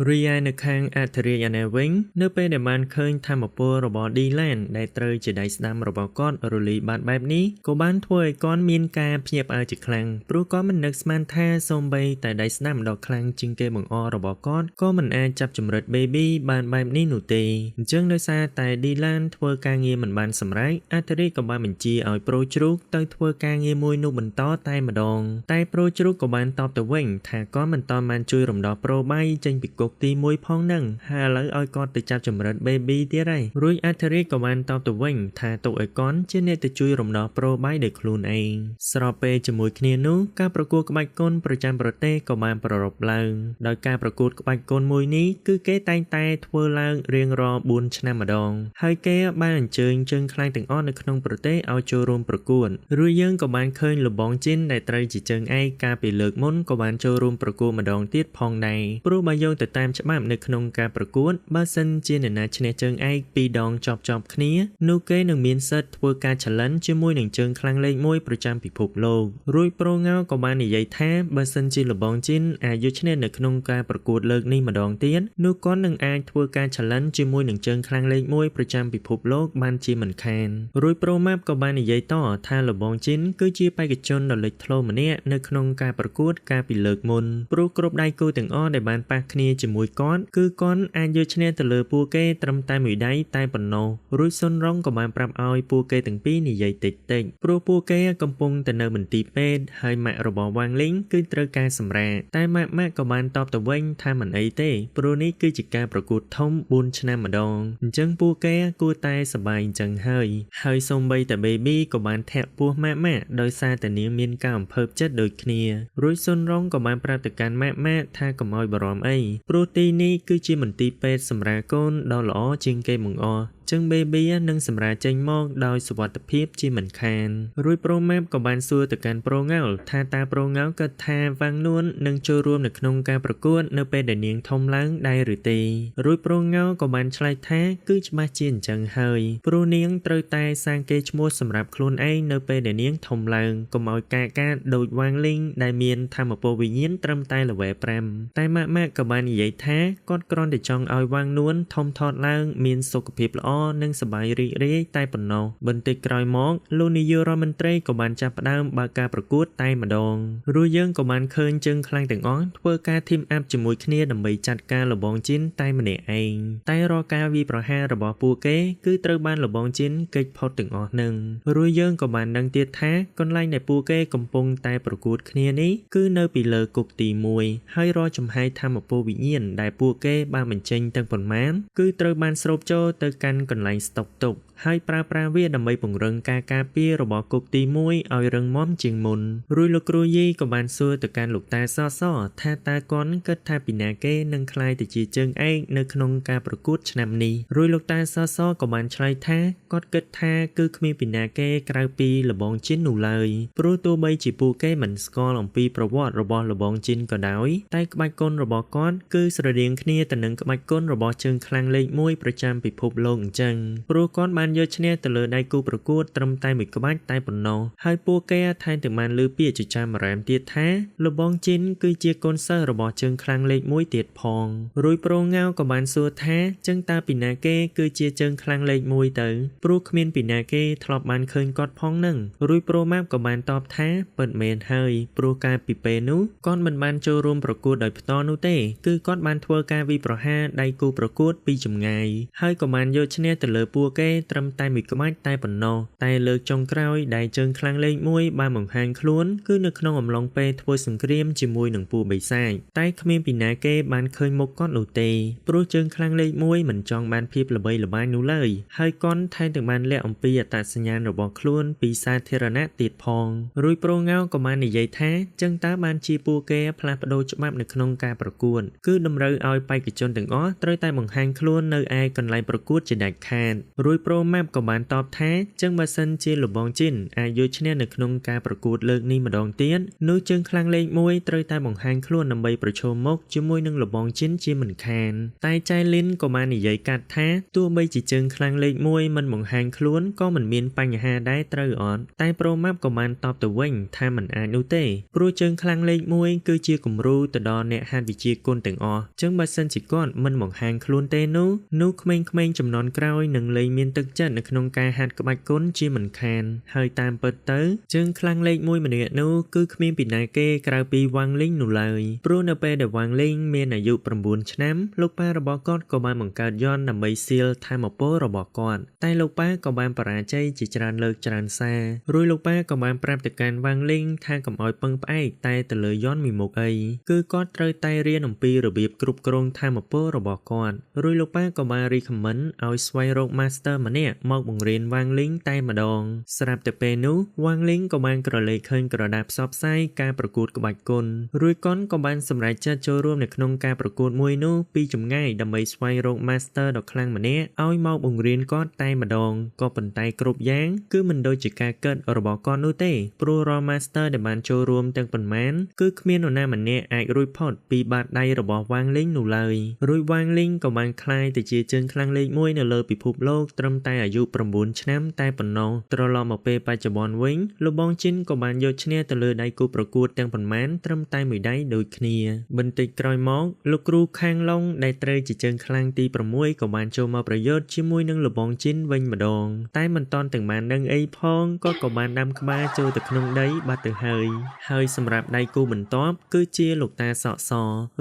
រីឯនៅខាងអធិរាជឯនេះវិញនៅពេលដែលបានឃើញធម៌ពលរបស់ឌីឡែនដែលត្រូវជាដៃស្ដាំរបស់គាត់រលីបាត់បែបនេះក៏បានធ្វើឲ្យគាត់មានការភ្ញាក់ផ្អើលជាខ្លាំងព្រោះគាត់មិននឹកស្មានថាសូម្បីតែដៃស្ដាំដ៏ខ្លាំងជាងគេបង្អរបស់គាត់ក៏មិនអាចចាប់ជំរិត Baby បានបែបនេះនោះទេអញ្ចឹងដោយសារតែឌីឡែនធ្វើការងារមិនបានសម្រេចអធិរាជក៏បានបញ្ជាឲ្យប្រូជ្រូកទៅធ្វើការងារមួយនោះបន្តតែម្ដងតែប្រូជ្រូកក៏បានតបទៅវិញថាគាត់មិនតបានជួយរំដោះប្រូបៃចេញពីគុកទី1ផងនឹងហើយឥឡូវឲ្យគាត់ទៅចាប់ចម្រិត baby ទៀតហើយរួចអធិរាជក៏បានតបទៅវិញថាទុកឲ្យកនជាអ្នកទៅជួយរំដោះប្រូបៃដោយខ្លួនឯងស្របពេលជាមួយគ្នានោះការប្រកួតក្បាច់គុនប្រចាំប្រទេសក៏បានប្រារព្ធឡើងដោយការប្រកួតក្បាច់គុនមួយនេះគឺគេតែងតែធ្វើឡើងរៀងរាល់4ឆ្នាំម្ដងហើយគេបានអញ្ជើញជើងខ្លាំងទាំងអស់នៅក្នុងប្រទេសឲ្យចូលរួមប្រកួតរួចយើងក៏បានឃើញលបងជីនដែលត្រូវជាជើងឯកកាលពីលើកមុនក៏បានចូលរួមប្រកួតម្ដងទៀតផងដែរព្រោះបើយោងទៅតាមច្បាប់នៅក្នុងការប្រកួតបើសិនជាអ្នកណាឈ្នះជើងឯកពីរដងជាប់ៗគ្នានោះគេនឹងមានសិទ្ធិធ្វើការ challenge ជាមួយនឹងជើងខ្លាំងលេខ1ប្រចាំពិភពលោករួចប្រូងៅក៏បាននិយាយថាបើសិនជាលបងជីនអាចយកឈ្នះនៅក្នុងការប្រកួតលើកនេះម្ដងទៀតនោះគាត់នឹងអាចធ្វើការ challenge ជាមួយនឹងជើងខ្លាំងលេខ1ប្រចាំពិភពលោកបានជាមិនខានរួចប្រូម៉ាប់ក៏បាននិយាយតថាលបងជីនគឺជាបេក្ខជនដ៏លេចធ្លោម្នាក់នៅក្នុងការប្រកួតកាលពីលើកមុនព្រោះគ្រប់ដៃគូទាំងអស់ដែលបានប៉ះគ្នាជាមួយគាត់គឺគាត់អាចយកឈ្នះទៅលើពួកគេត្រឹមតែមួយដៃតែប៉ុណ្ណោះរួចសុនរងក៏បានប្រាប់ឲ្យពួកគេទាំងពីរនិយាយតិចតិចព្រោះពួកគេកំពុងតែនៅមន្ទីរពេទ្យហើយម៉ាក់របស់វ៉ាងលីងគឺត្រូវការសម្រាកតែម៉ាក់ម៉ាក់ក៏បានតបទៅវិញថាមិនអីទេព្រោះនេះគឺជាការប្រកួតធំ4ឆ្នាំម្ដងអញ្ចឹងពួកគេគួរតែសប្បាយអញ្ចឹងហើយហើយសូម្បីតែ baby ក៏បានធាក់ពោះម៉ាក់ម៉ាក់ដោយសារតែនាងមានការអំភើបចិត្តដូចគ្នារួចសុនរងក៏បានប្រាប់ទៅកាន់ម៉ាក់ម៉ាក់ថាកុំឲ្យបារម្ភអីព្រោះទីនេះគឺជាមន្ទីរពេទ្យសម្រាប់កូនដ៏ល្អជាងគេបង្អស់ចឹង baby នឹងសម្រាកចេញមកដោយសុវត្ថិភាពជាមិនខានរួចប្រូម៉ាប់ក៏បានសួរទៅកាន់ប្រូងៅថាតើប្រូងៅគិតថាវ៉ាងនួននឹងចូលរួមនៅក្នុងការប្រកួតនៅពេលដែលនាងធំឡើងដែរឬទេរួចប្រូងៅក៏បានឆ្លើយថាគឺច្បាស់ជាអញ្ចឹងហើយព្រោះនាងត្រូវតែសាងកេរ្តិ៍ឈ្មោះសម្រាប់ខ្លួនឯងនៅពេលដែលនាងធំឡើងកុំឲ្យកាកាដូចវ៉ាងលីងដែលមានធម៌ពលវិញ្ញាណត្រឹមតែ level 5តែម៉ាក់ម៉ាក់ក៏បាននិយាយថាគាត់គ្រាន់តែចង់ឲ្យវ៉ាងនួនធំធាត់ឡើងមានសុខភាពល្អនិងសប្បាយរីករាយតែប៉ុណ្ណោះបន្តិចក្រោយមកលោកនាយករដ្ឋមន្ត្រីក៏បានចាប់ផ្ដើមបើកការប្រកួតតែម្ដងរួចយើងក៏បានឃើញជើងខ្លាំងទាំងអស់ធ្វើការ team up ជាមួយគ្នាដើម្បីចាត់ការលបងជីនតែម្នាក់ឯងតែរាល់ការវាយប្រហាររបស់ពួកគេគឺត្រូវបានលបងជីនគេចផុតទាំងអស់នឹងរួចយើងក៏បានដឹងទៀតថាកន្លែងដែលពួកគេកំពុងតែប្រកួតគ្នានេះគឺនៅពីលើគុកទី1ហើយរាល់ចំហាយធម៌ពលវិញ្ញាណដែលពួកគេបានបញ្ចេញទាំងប៉ុន្មានគឺត្រូវបានស្រូបចូលទៅកាន់កន្លែងស្តុកទុក ហើយប្រើប្រាស់វាដើម្បីពង្រឹងការការពាររបស់គុកទី1ឲ្យរឹងមាំជាងមុនរួចលោកគ្រូយីក៏បានសួរទៅកាន់លោកតាសសថាតើគាត់គិតថាពីណាគេនឹងក្លាយទៅជាជើងឯកនៅក្នុងការប្រកួតឆ្នាំនេះរួចលោកតាសសក៏បានឆ្លើយថាគាត់គិតថាគឺគ្មានពីណាគេក្រៅពីលបងជីននោះឡើយព្រោះទោះបីជាពួកគេមិនស្គាល់អំពីប្រវត្តិរបស់លបងជីនក៏ដោយតែក្បាច់គុណរបស់គាត់គឺស្រដៀងគ្នាទៅនឹងក្បាច់គុណរបស់ជើងខ្លាំងលេខ1ប្រចាំពិភពលោកអញ្ចឹងព្រោះគាត់បានយកឈ្នះទៅលើដៃគូប្រកួតត្រឹមតែមួយក្បាច់តែប៉ុណ្ណោះហើយពួកគេថែមទាំងបានលើពាក្យចចាមអារាមទៀតថាលបងជីនគឺជាកូនសិស្សរបស់ជើងខ្លាំងលេខ1ទៀតផងរួចប្រូងៅក៏បានសួរថាចឹងតើពីណាគេគឺជាជើងខ្លាំងលេខ1ទៅព្រោះគ្មានពីណាគេធ្លាប់បានឃើញគាត់ផងនឹងរួចប្រូម៉ាប់ក៏បានតបថាពិតមែនហើយព្រោះកាលពីពេលនោះគាត់មិនបានចូលរួមប្រកួតដោយផ្ទាល់នោះទេគឺគាត់បានធ្វើការវិប្រហារដៃគូប្រកួតពីចម្ងាយហើយក៏បានយកឈ្នះទៅលើពួកគេត្រឹមតែមួយក្បាច់តែប៉ុណ្ណោះតែលើកចុងក្រោយដែលជើងខ្លាំងលេខ1បានបង្ហាញខ្លួនគឺនៅក្នុងអំឡុងពេលធ្វើសង្គ្រាមជាមួយនឹងពួកបិសាចតែគ្មានពីណាគេបានឃើញមុខគាត់នោះទេព្រោះជើងខ្លាំងលេខ1មិនចង់បានភាពល្បីល្បាញនោះឡើយហើយគាត់ថែមទាំងបានលាក់អំពីអត្តសញ្ញាណរបស់ខ្លួនពីសាធារណៈទៀតផងរួចប្រូងៅក៏បាននិយាយថាចឹងតើបានជាពួកគេផ្លាស់ប្ដូរច្បាប់នៅក្នុងការប្រកួតគឺតម្រូវឲ្យបេក្ខជនទាំងអស់ត្រូវតែបង្ហាញខ្លួននៅឯកន្លែងប្រកួតជាដាច់ខាតរួចប្រូម៉ាប់ក៏បានតបថាចឹងបើសិនជាលបងជីនអាចយកឈ្នះនៅក្នុងការប្រកួតលើកនេះម្ដងទៀតនោះជើងខ្លាំងលេខ1ត្រូវតែបង្ហាញខ្លួនដើម្បីប្រឈមមុខជាមួយនឹងលបងជីនជាមិនខានតែចៃលីនក៏បាននិយាយកាត់ថាទោះបីជាជើងខ្លាំងលេខ1មិនបង្ហាញខ្លួនក៏មិនមានបញ្ហាដែរត្រូវអត់តែប្រូម៉ាប់ក៏បានតបទៅវិញថាមិនអាចនោះទេព្រោះជើងខ្លាំងលេខ1គឺជាគំរូទៅដល់អ្នកហាត់វិជាគុណទាំងអស់ចឹងបើសិនជាគាត់មិនបង្ហាញខ្លួនទេនោះក្មេងៗចំនួនក្រោយនឹងលែងមានទឹកចិត្តនៅក្នុងការហាត់ក្បាច់គុណជាមិនខានហើយតាមពិតទៅជើងខ្លាំងលេខ1ម្នាក់នោះគឺគ្មានពីណាគេក្រៅពីវ៉ាងលីងនោះឡើយព្រោះនៅពេលដែលវ៉ាងលីងមានអាយុ9ឆ្នាំលោកប៉ារបស់គាត់ក៏បានបង្កើតយន្តដើម្បីសៀលធម្មពលរបស់គាត់តែលោកប៉ាក៏បានបរាជ័យជាច្រើនលើកច្រើនសាររួចលោកប៉ាក៏បានប្រាប់ទៅកាន់វ៉ាងលីងថាកុំឲ្យពឹងផ្អែកតែទៅលើយន្តមួយមុខអីគឺគាត់ត្រូវតែរៀនអំពីរបៀបគ្រប់គ្រងធម្មពលរបស់គាត់រួចលោកប៉ាក៏បាន recommend ឲ្យស្វែងរក master ម្នាក់មកបង្រៀនវ៉ាងលីងតែម្ដងស្រាប់តែពេលនោះវ៉ាងលីងក៏បានក្រឡេកឃើញក្រដាសផ្សព្វផ្សាយការប្រកួតក្បាច់គុណរួចគាត់ក៏បានសម្រេចចិត្តចូលរួមនៅក្នុងការប្រកួតមួយនោះពីចម្ងាយដើម្បីស្វែងរក master ដ៏ខ្លាំងម្នាក់ឲ្យមកបង្រៀនគាត់តែម្ដងក៏ប៉ុន្តែគ្រប់យ៉ាងគឺមិនដូចជាការគិតរបស់គាត់នោះទេព្រោះរាល់ master ដែលបានចូលរួមទាំងប៉ុន្មានគឺគ្មាននរណាម្នាក់អាចរួចផុតពីបាតដៃរបស់វ៉ាងលីងនោះឡើយរួចវ៉ាងលីងក៏បានក្លាយទៅជាជើងខ្លាំងលេខ1នៅលើពិភពលោកត្រឹមតែអាយុ9ឆ្នាំតែប៉ុណ្ណោះត្រឡប់មកពេលបច្ចុប្បន្នវិញលោកបងជីនក៏បានយកឈ្នះទៅលើដៃគូប្រកួតទាំងប៉ុន្មានត្រឹមតែមួយដៃដូចគ្នាបន្តិចក្រោយមកលោកគ្រូខាងឡុងដែលត្រូវជាជើងខ្លាំងទី6ក៏បានចូលមកប្រយុទ្ធជាមួយនឹងលោកបងជីនវិញម្ដងតែមិនតាន់ទាំងបានដឹងអីផងគាត់ក៏បានដាំក្បាលចូលទៅក្នុងដីបាត់ទៅហើយហើយសម្រាប់ដៃគូបន្ទាប់គឺជាលោកតាសក់ស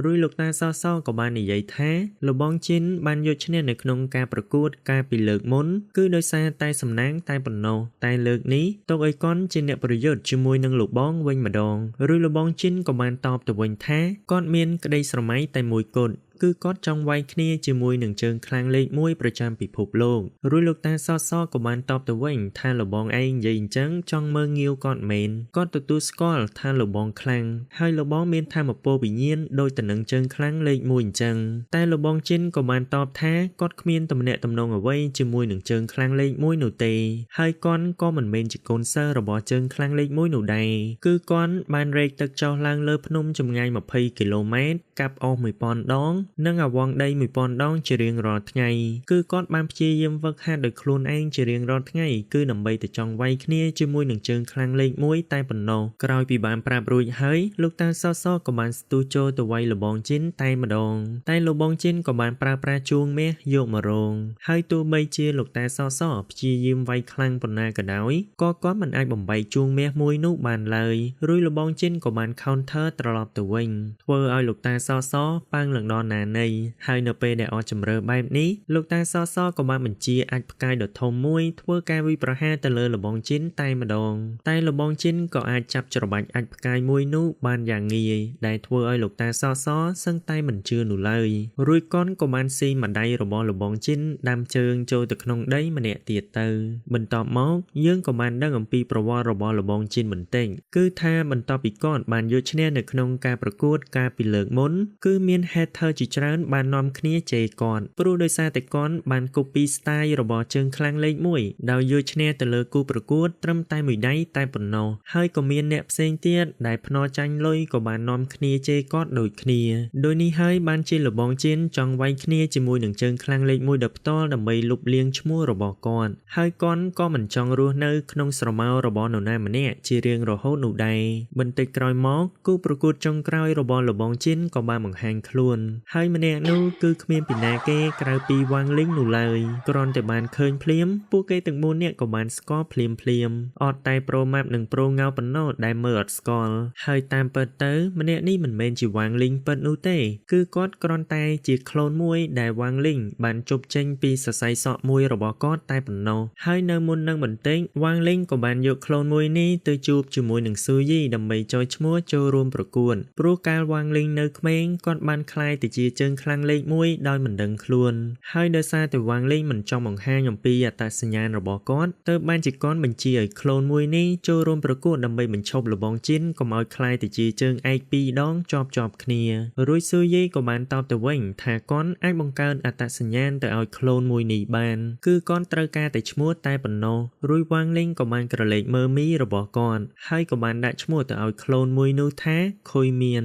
រួចលោកតាសក់សក៏បាននិយាយថាលោកបងជីនបានយកឈ្នះនៅក្នុងការប្រកួតកាលពីលើកមុនគឺដោយសារតែសំណាងតែប៉ុណ្ណោះតែលើកនេះទុកឲ្យកនជាអ្នកប្រយុទ្ធជាមួយនឹងលោកបងវិញម្ដងឬលោកបងជីនក៏បានតបទៅវិញថាគាត់មានក្តីស្រមៃតែមួយគត់គឺគាត់ចង់វាយគ្នាជាមួយនឹងជើងខ្លាំងលេខ1ប្រចាំពិភពលោករួចលោកតាសសក៏បានតបទៅវិញថាលបងឯងនិយាយអញ្ចឹងចង់មើងងាវគាត់មែនគាត់ទទួលស្គាល់ថាលបងខ្លាំងហើយលបងមានធម៌ពលវិញ្ញាណដូចទៅនឹងជើងខ្លាំងលេខ1អញ្ចឹងតែលបងជីនក៏បានតបថាគាត់គ្មានទំនាក់ទំនងអ្វីជាមួយនឹងជើងខ្លាំងលេខ1នោះទេហើយគាត់ក៏មិនមែនជាកូនសិស្សរបស់ជើងខ្លាំងលេខ1នោះដែរគឺគាត់បានរែកទឹកចុះឡើងលើភ្នំចម្ងាយ20គីឡូម៉ែត្រកាប់អស់1000ដងនិងអាវងដី1000ដងជារៀងរាល់ថ្ងៃគឺគាត់បានព្យាយាមហ្វឹកហាត់ដោយខ្លួនឯងជារៀងរាល់ថ្ងៃគឺដើម្បីទៅចង់វាយគ្នាជាមួយនឹងជើងខ្លាំងលេខ1តែប៉ុណ្ណោះក្រោយពីបានប្រាប់រួចហើយលោកតាសសក៏បានស្ទុះចូលទៅវាយលបងជីនតែម្ដងតែលបងជីនក៏បានប្រើប្រាស់ជួងមាសយកម្រងហើយទោះបីជាលោកតាសសព្យាយាមវាយខ្លាំងប៉ុណ្ណាក៏ដោយក៏គាត់មិនអាចបំបែកជួងមាសមួយនោះបានឡើយរួចលបងជីនក៏បាន counter ត្រឡប់ទៅវិញធ្វើឲ្យលោកតាសសប៉ាងឡើងដល់ណា ណាណីហើយនៅពេលដែលអស់ជំរឿបែបនេះលោកតាសសក៏បានបញ្ជាអាចផ្កាយដ៏ធំមួយធ្វើការវិប្រហារទៅលើលបងជីនតែម្ដងតែលបងជីនក៏អាចចាប់ច្របាច់អាចផ្កាយមួយនោះបានយ៉ាងងាយដែលធ្វើឲ្យលោកតាសសសឹងតែមិនជឿនោះឡើយរួចកនក៏បានស៊ីម្ដាយរបស់លបងជីនដាំជើងចូលទៅក្នុងដីម្នាក់ទៀតទៅបន្ទាប់មកយើងក៏បានដឹងអំពីប្រវត្តិរបស់លបងជីនបន្តិចគឺថាបន្ទាប់ពីគាត់បានយកឈ្នះនៅក្នុងការប្រកួតកាលពីលើកមុនគឺមាន hater ជាច្រើនបាននាំគ្នាជេរគាត់ព្រោះដោយសារតែគាត់បាន copy style របស់ជើងខ្លាំងលេខ1ដោយយកឈ្នះទៅលើគូប្រកួតត្រឹមតែមួយដៃតែប៉ុណ្ណោះហើយក៏មានអ្នកផ្សេងទៀតដែលភ្នាល់ចាញ់លុយក៏បាននាំគ្នាជេរគាត់ដូចគ្នាដោយនេះហើយបានជាលបងជីនចង់វាយគ្នាជាមួយនឹងជើងខ្លាំងលេខ1ដោយផ្ទាល់ដើម្បីលុបលាងឈ្មោះរបស់គាត់ហើយគាត់ក៏មិនចង់រស់នៅក្នុងស្រមោលរបស់នរណាម្នាក់ជារៀងរហូតនោះដែរបន្តិចក្រោយមកគូប្រកួតចុងក្រោយរបស់លបងជីនក៏បានបង្ហាញខ្លួនហើយម្នាក់នោះគឺគ្មានពីណាគេក្រៅពីវ៉ាងលីងនោះឡើយគ្រាន់តែបានឃើញភ្លាមពួកគេទាំង4នាក់ក៏បានស្គាល់ភ្លាមភ្លាមអត់តែប្រូម៉ាប់និងប្រូងៅប៉ុណ្ណោះដែលមើលអត់ស្គាល់ហើយតាមពិតទៅម្នាក់នេះមិនមែនជាវ៉ាងលីងពិតនោះទេគឺគាត់គ្រាន់តែជាក្លូនមួយដែលវ៉ាងលីងបានជប់ចេញពីសរសៃសក់មួយរបស់គាត់តែប៉ុណ្ណោះហើយនៅមុននឹងបន្តិចវ៉ាងលីងក៏បានយកក្លូនមួយនេះទៅជួបជាមួយនឹងស៊ូយីដើម្បីចុយឈ្មោះចូលរួមប្រកួតព្រោះកាលវ៉ាងលីងនៅក្មេងគាត់បានក្លាយទៅជាជើងខ្លាំងលេខ1ដោយមិនដឹងខ្លួនហើយដោយសារតែវ៉ាងលីងមិនចង់បង្ហាញអំពីអត្តសញ្ញាណរបស់គាត់ទើបបានជាគាត់បញ្ជាឲ្យក្លូនមួយនេះចូលរួមប្រកួតដើម្បីបញ្ឈប់លបងជីនកុំឲ្យក្លាយទៅជាជើងឯកពីរដងជាប់គ្នារួចស៊ូយីក៏បានតបទៅវិញថាគាត់អាចបង្កើតអត្តសញ្ញាណទៅឲ្យក្លូនមួយនេះបានគឺគាត់ត្រូវការតែឈ្មោះតែប៉ុណ្ណោះរួចវ៉ាងលីងក៏បានក្រឡេកមើលមីរបស់គាត់ហើយក៏បានដាក់ឈ្មោះទៅឲ្យក្លូនមួយនោះថាខុយមាន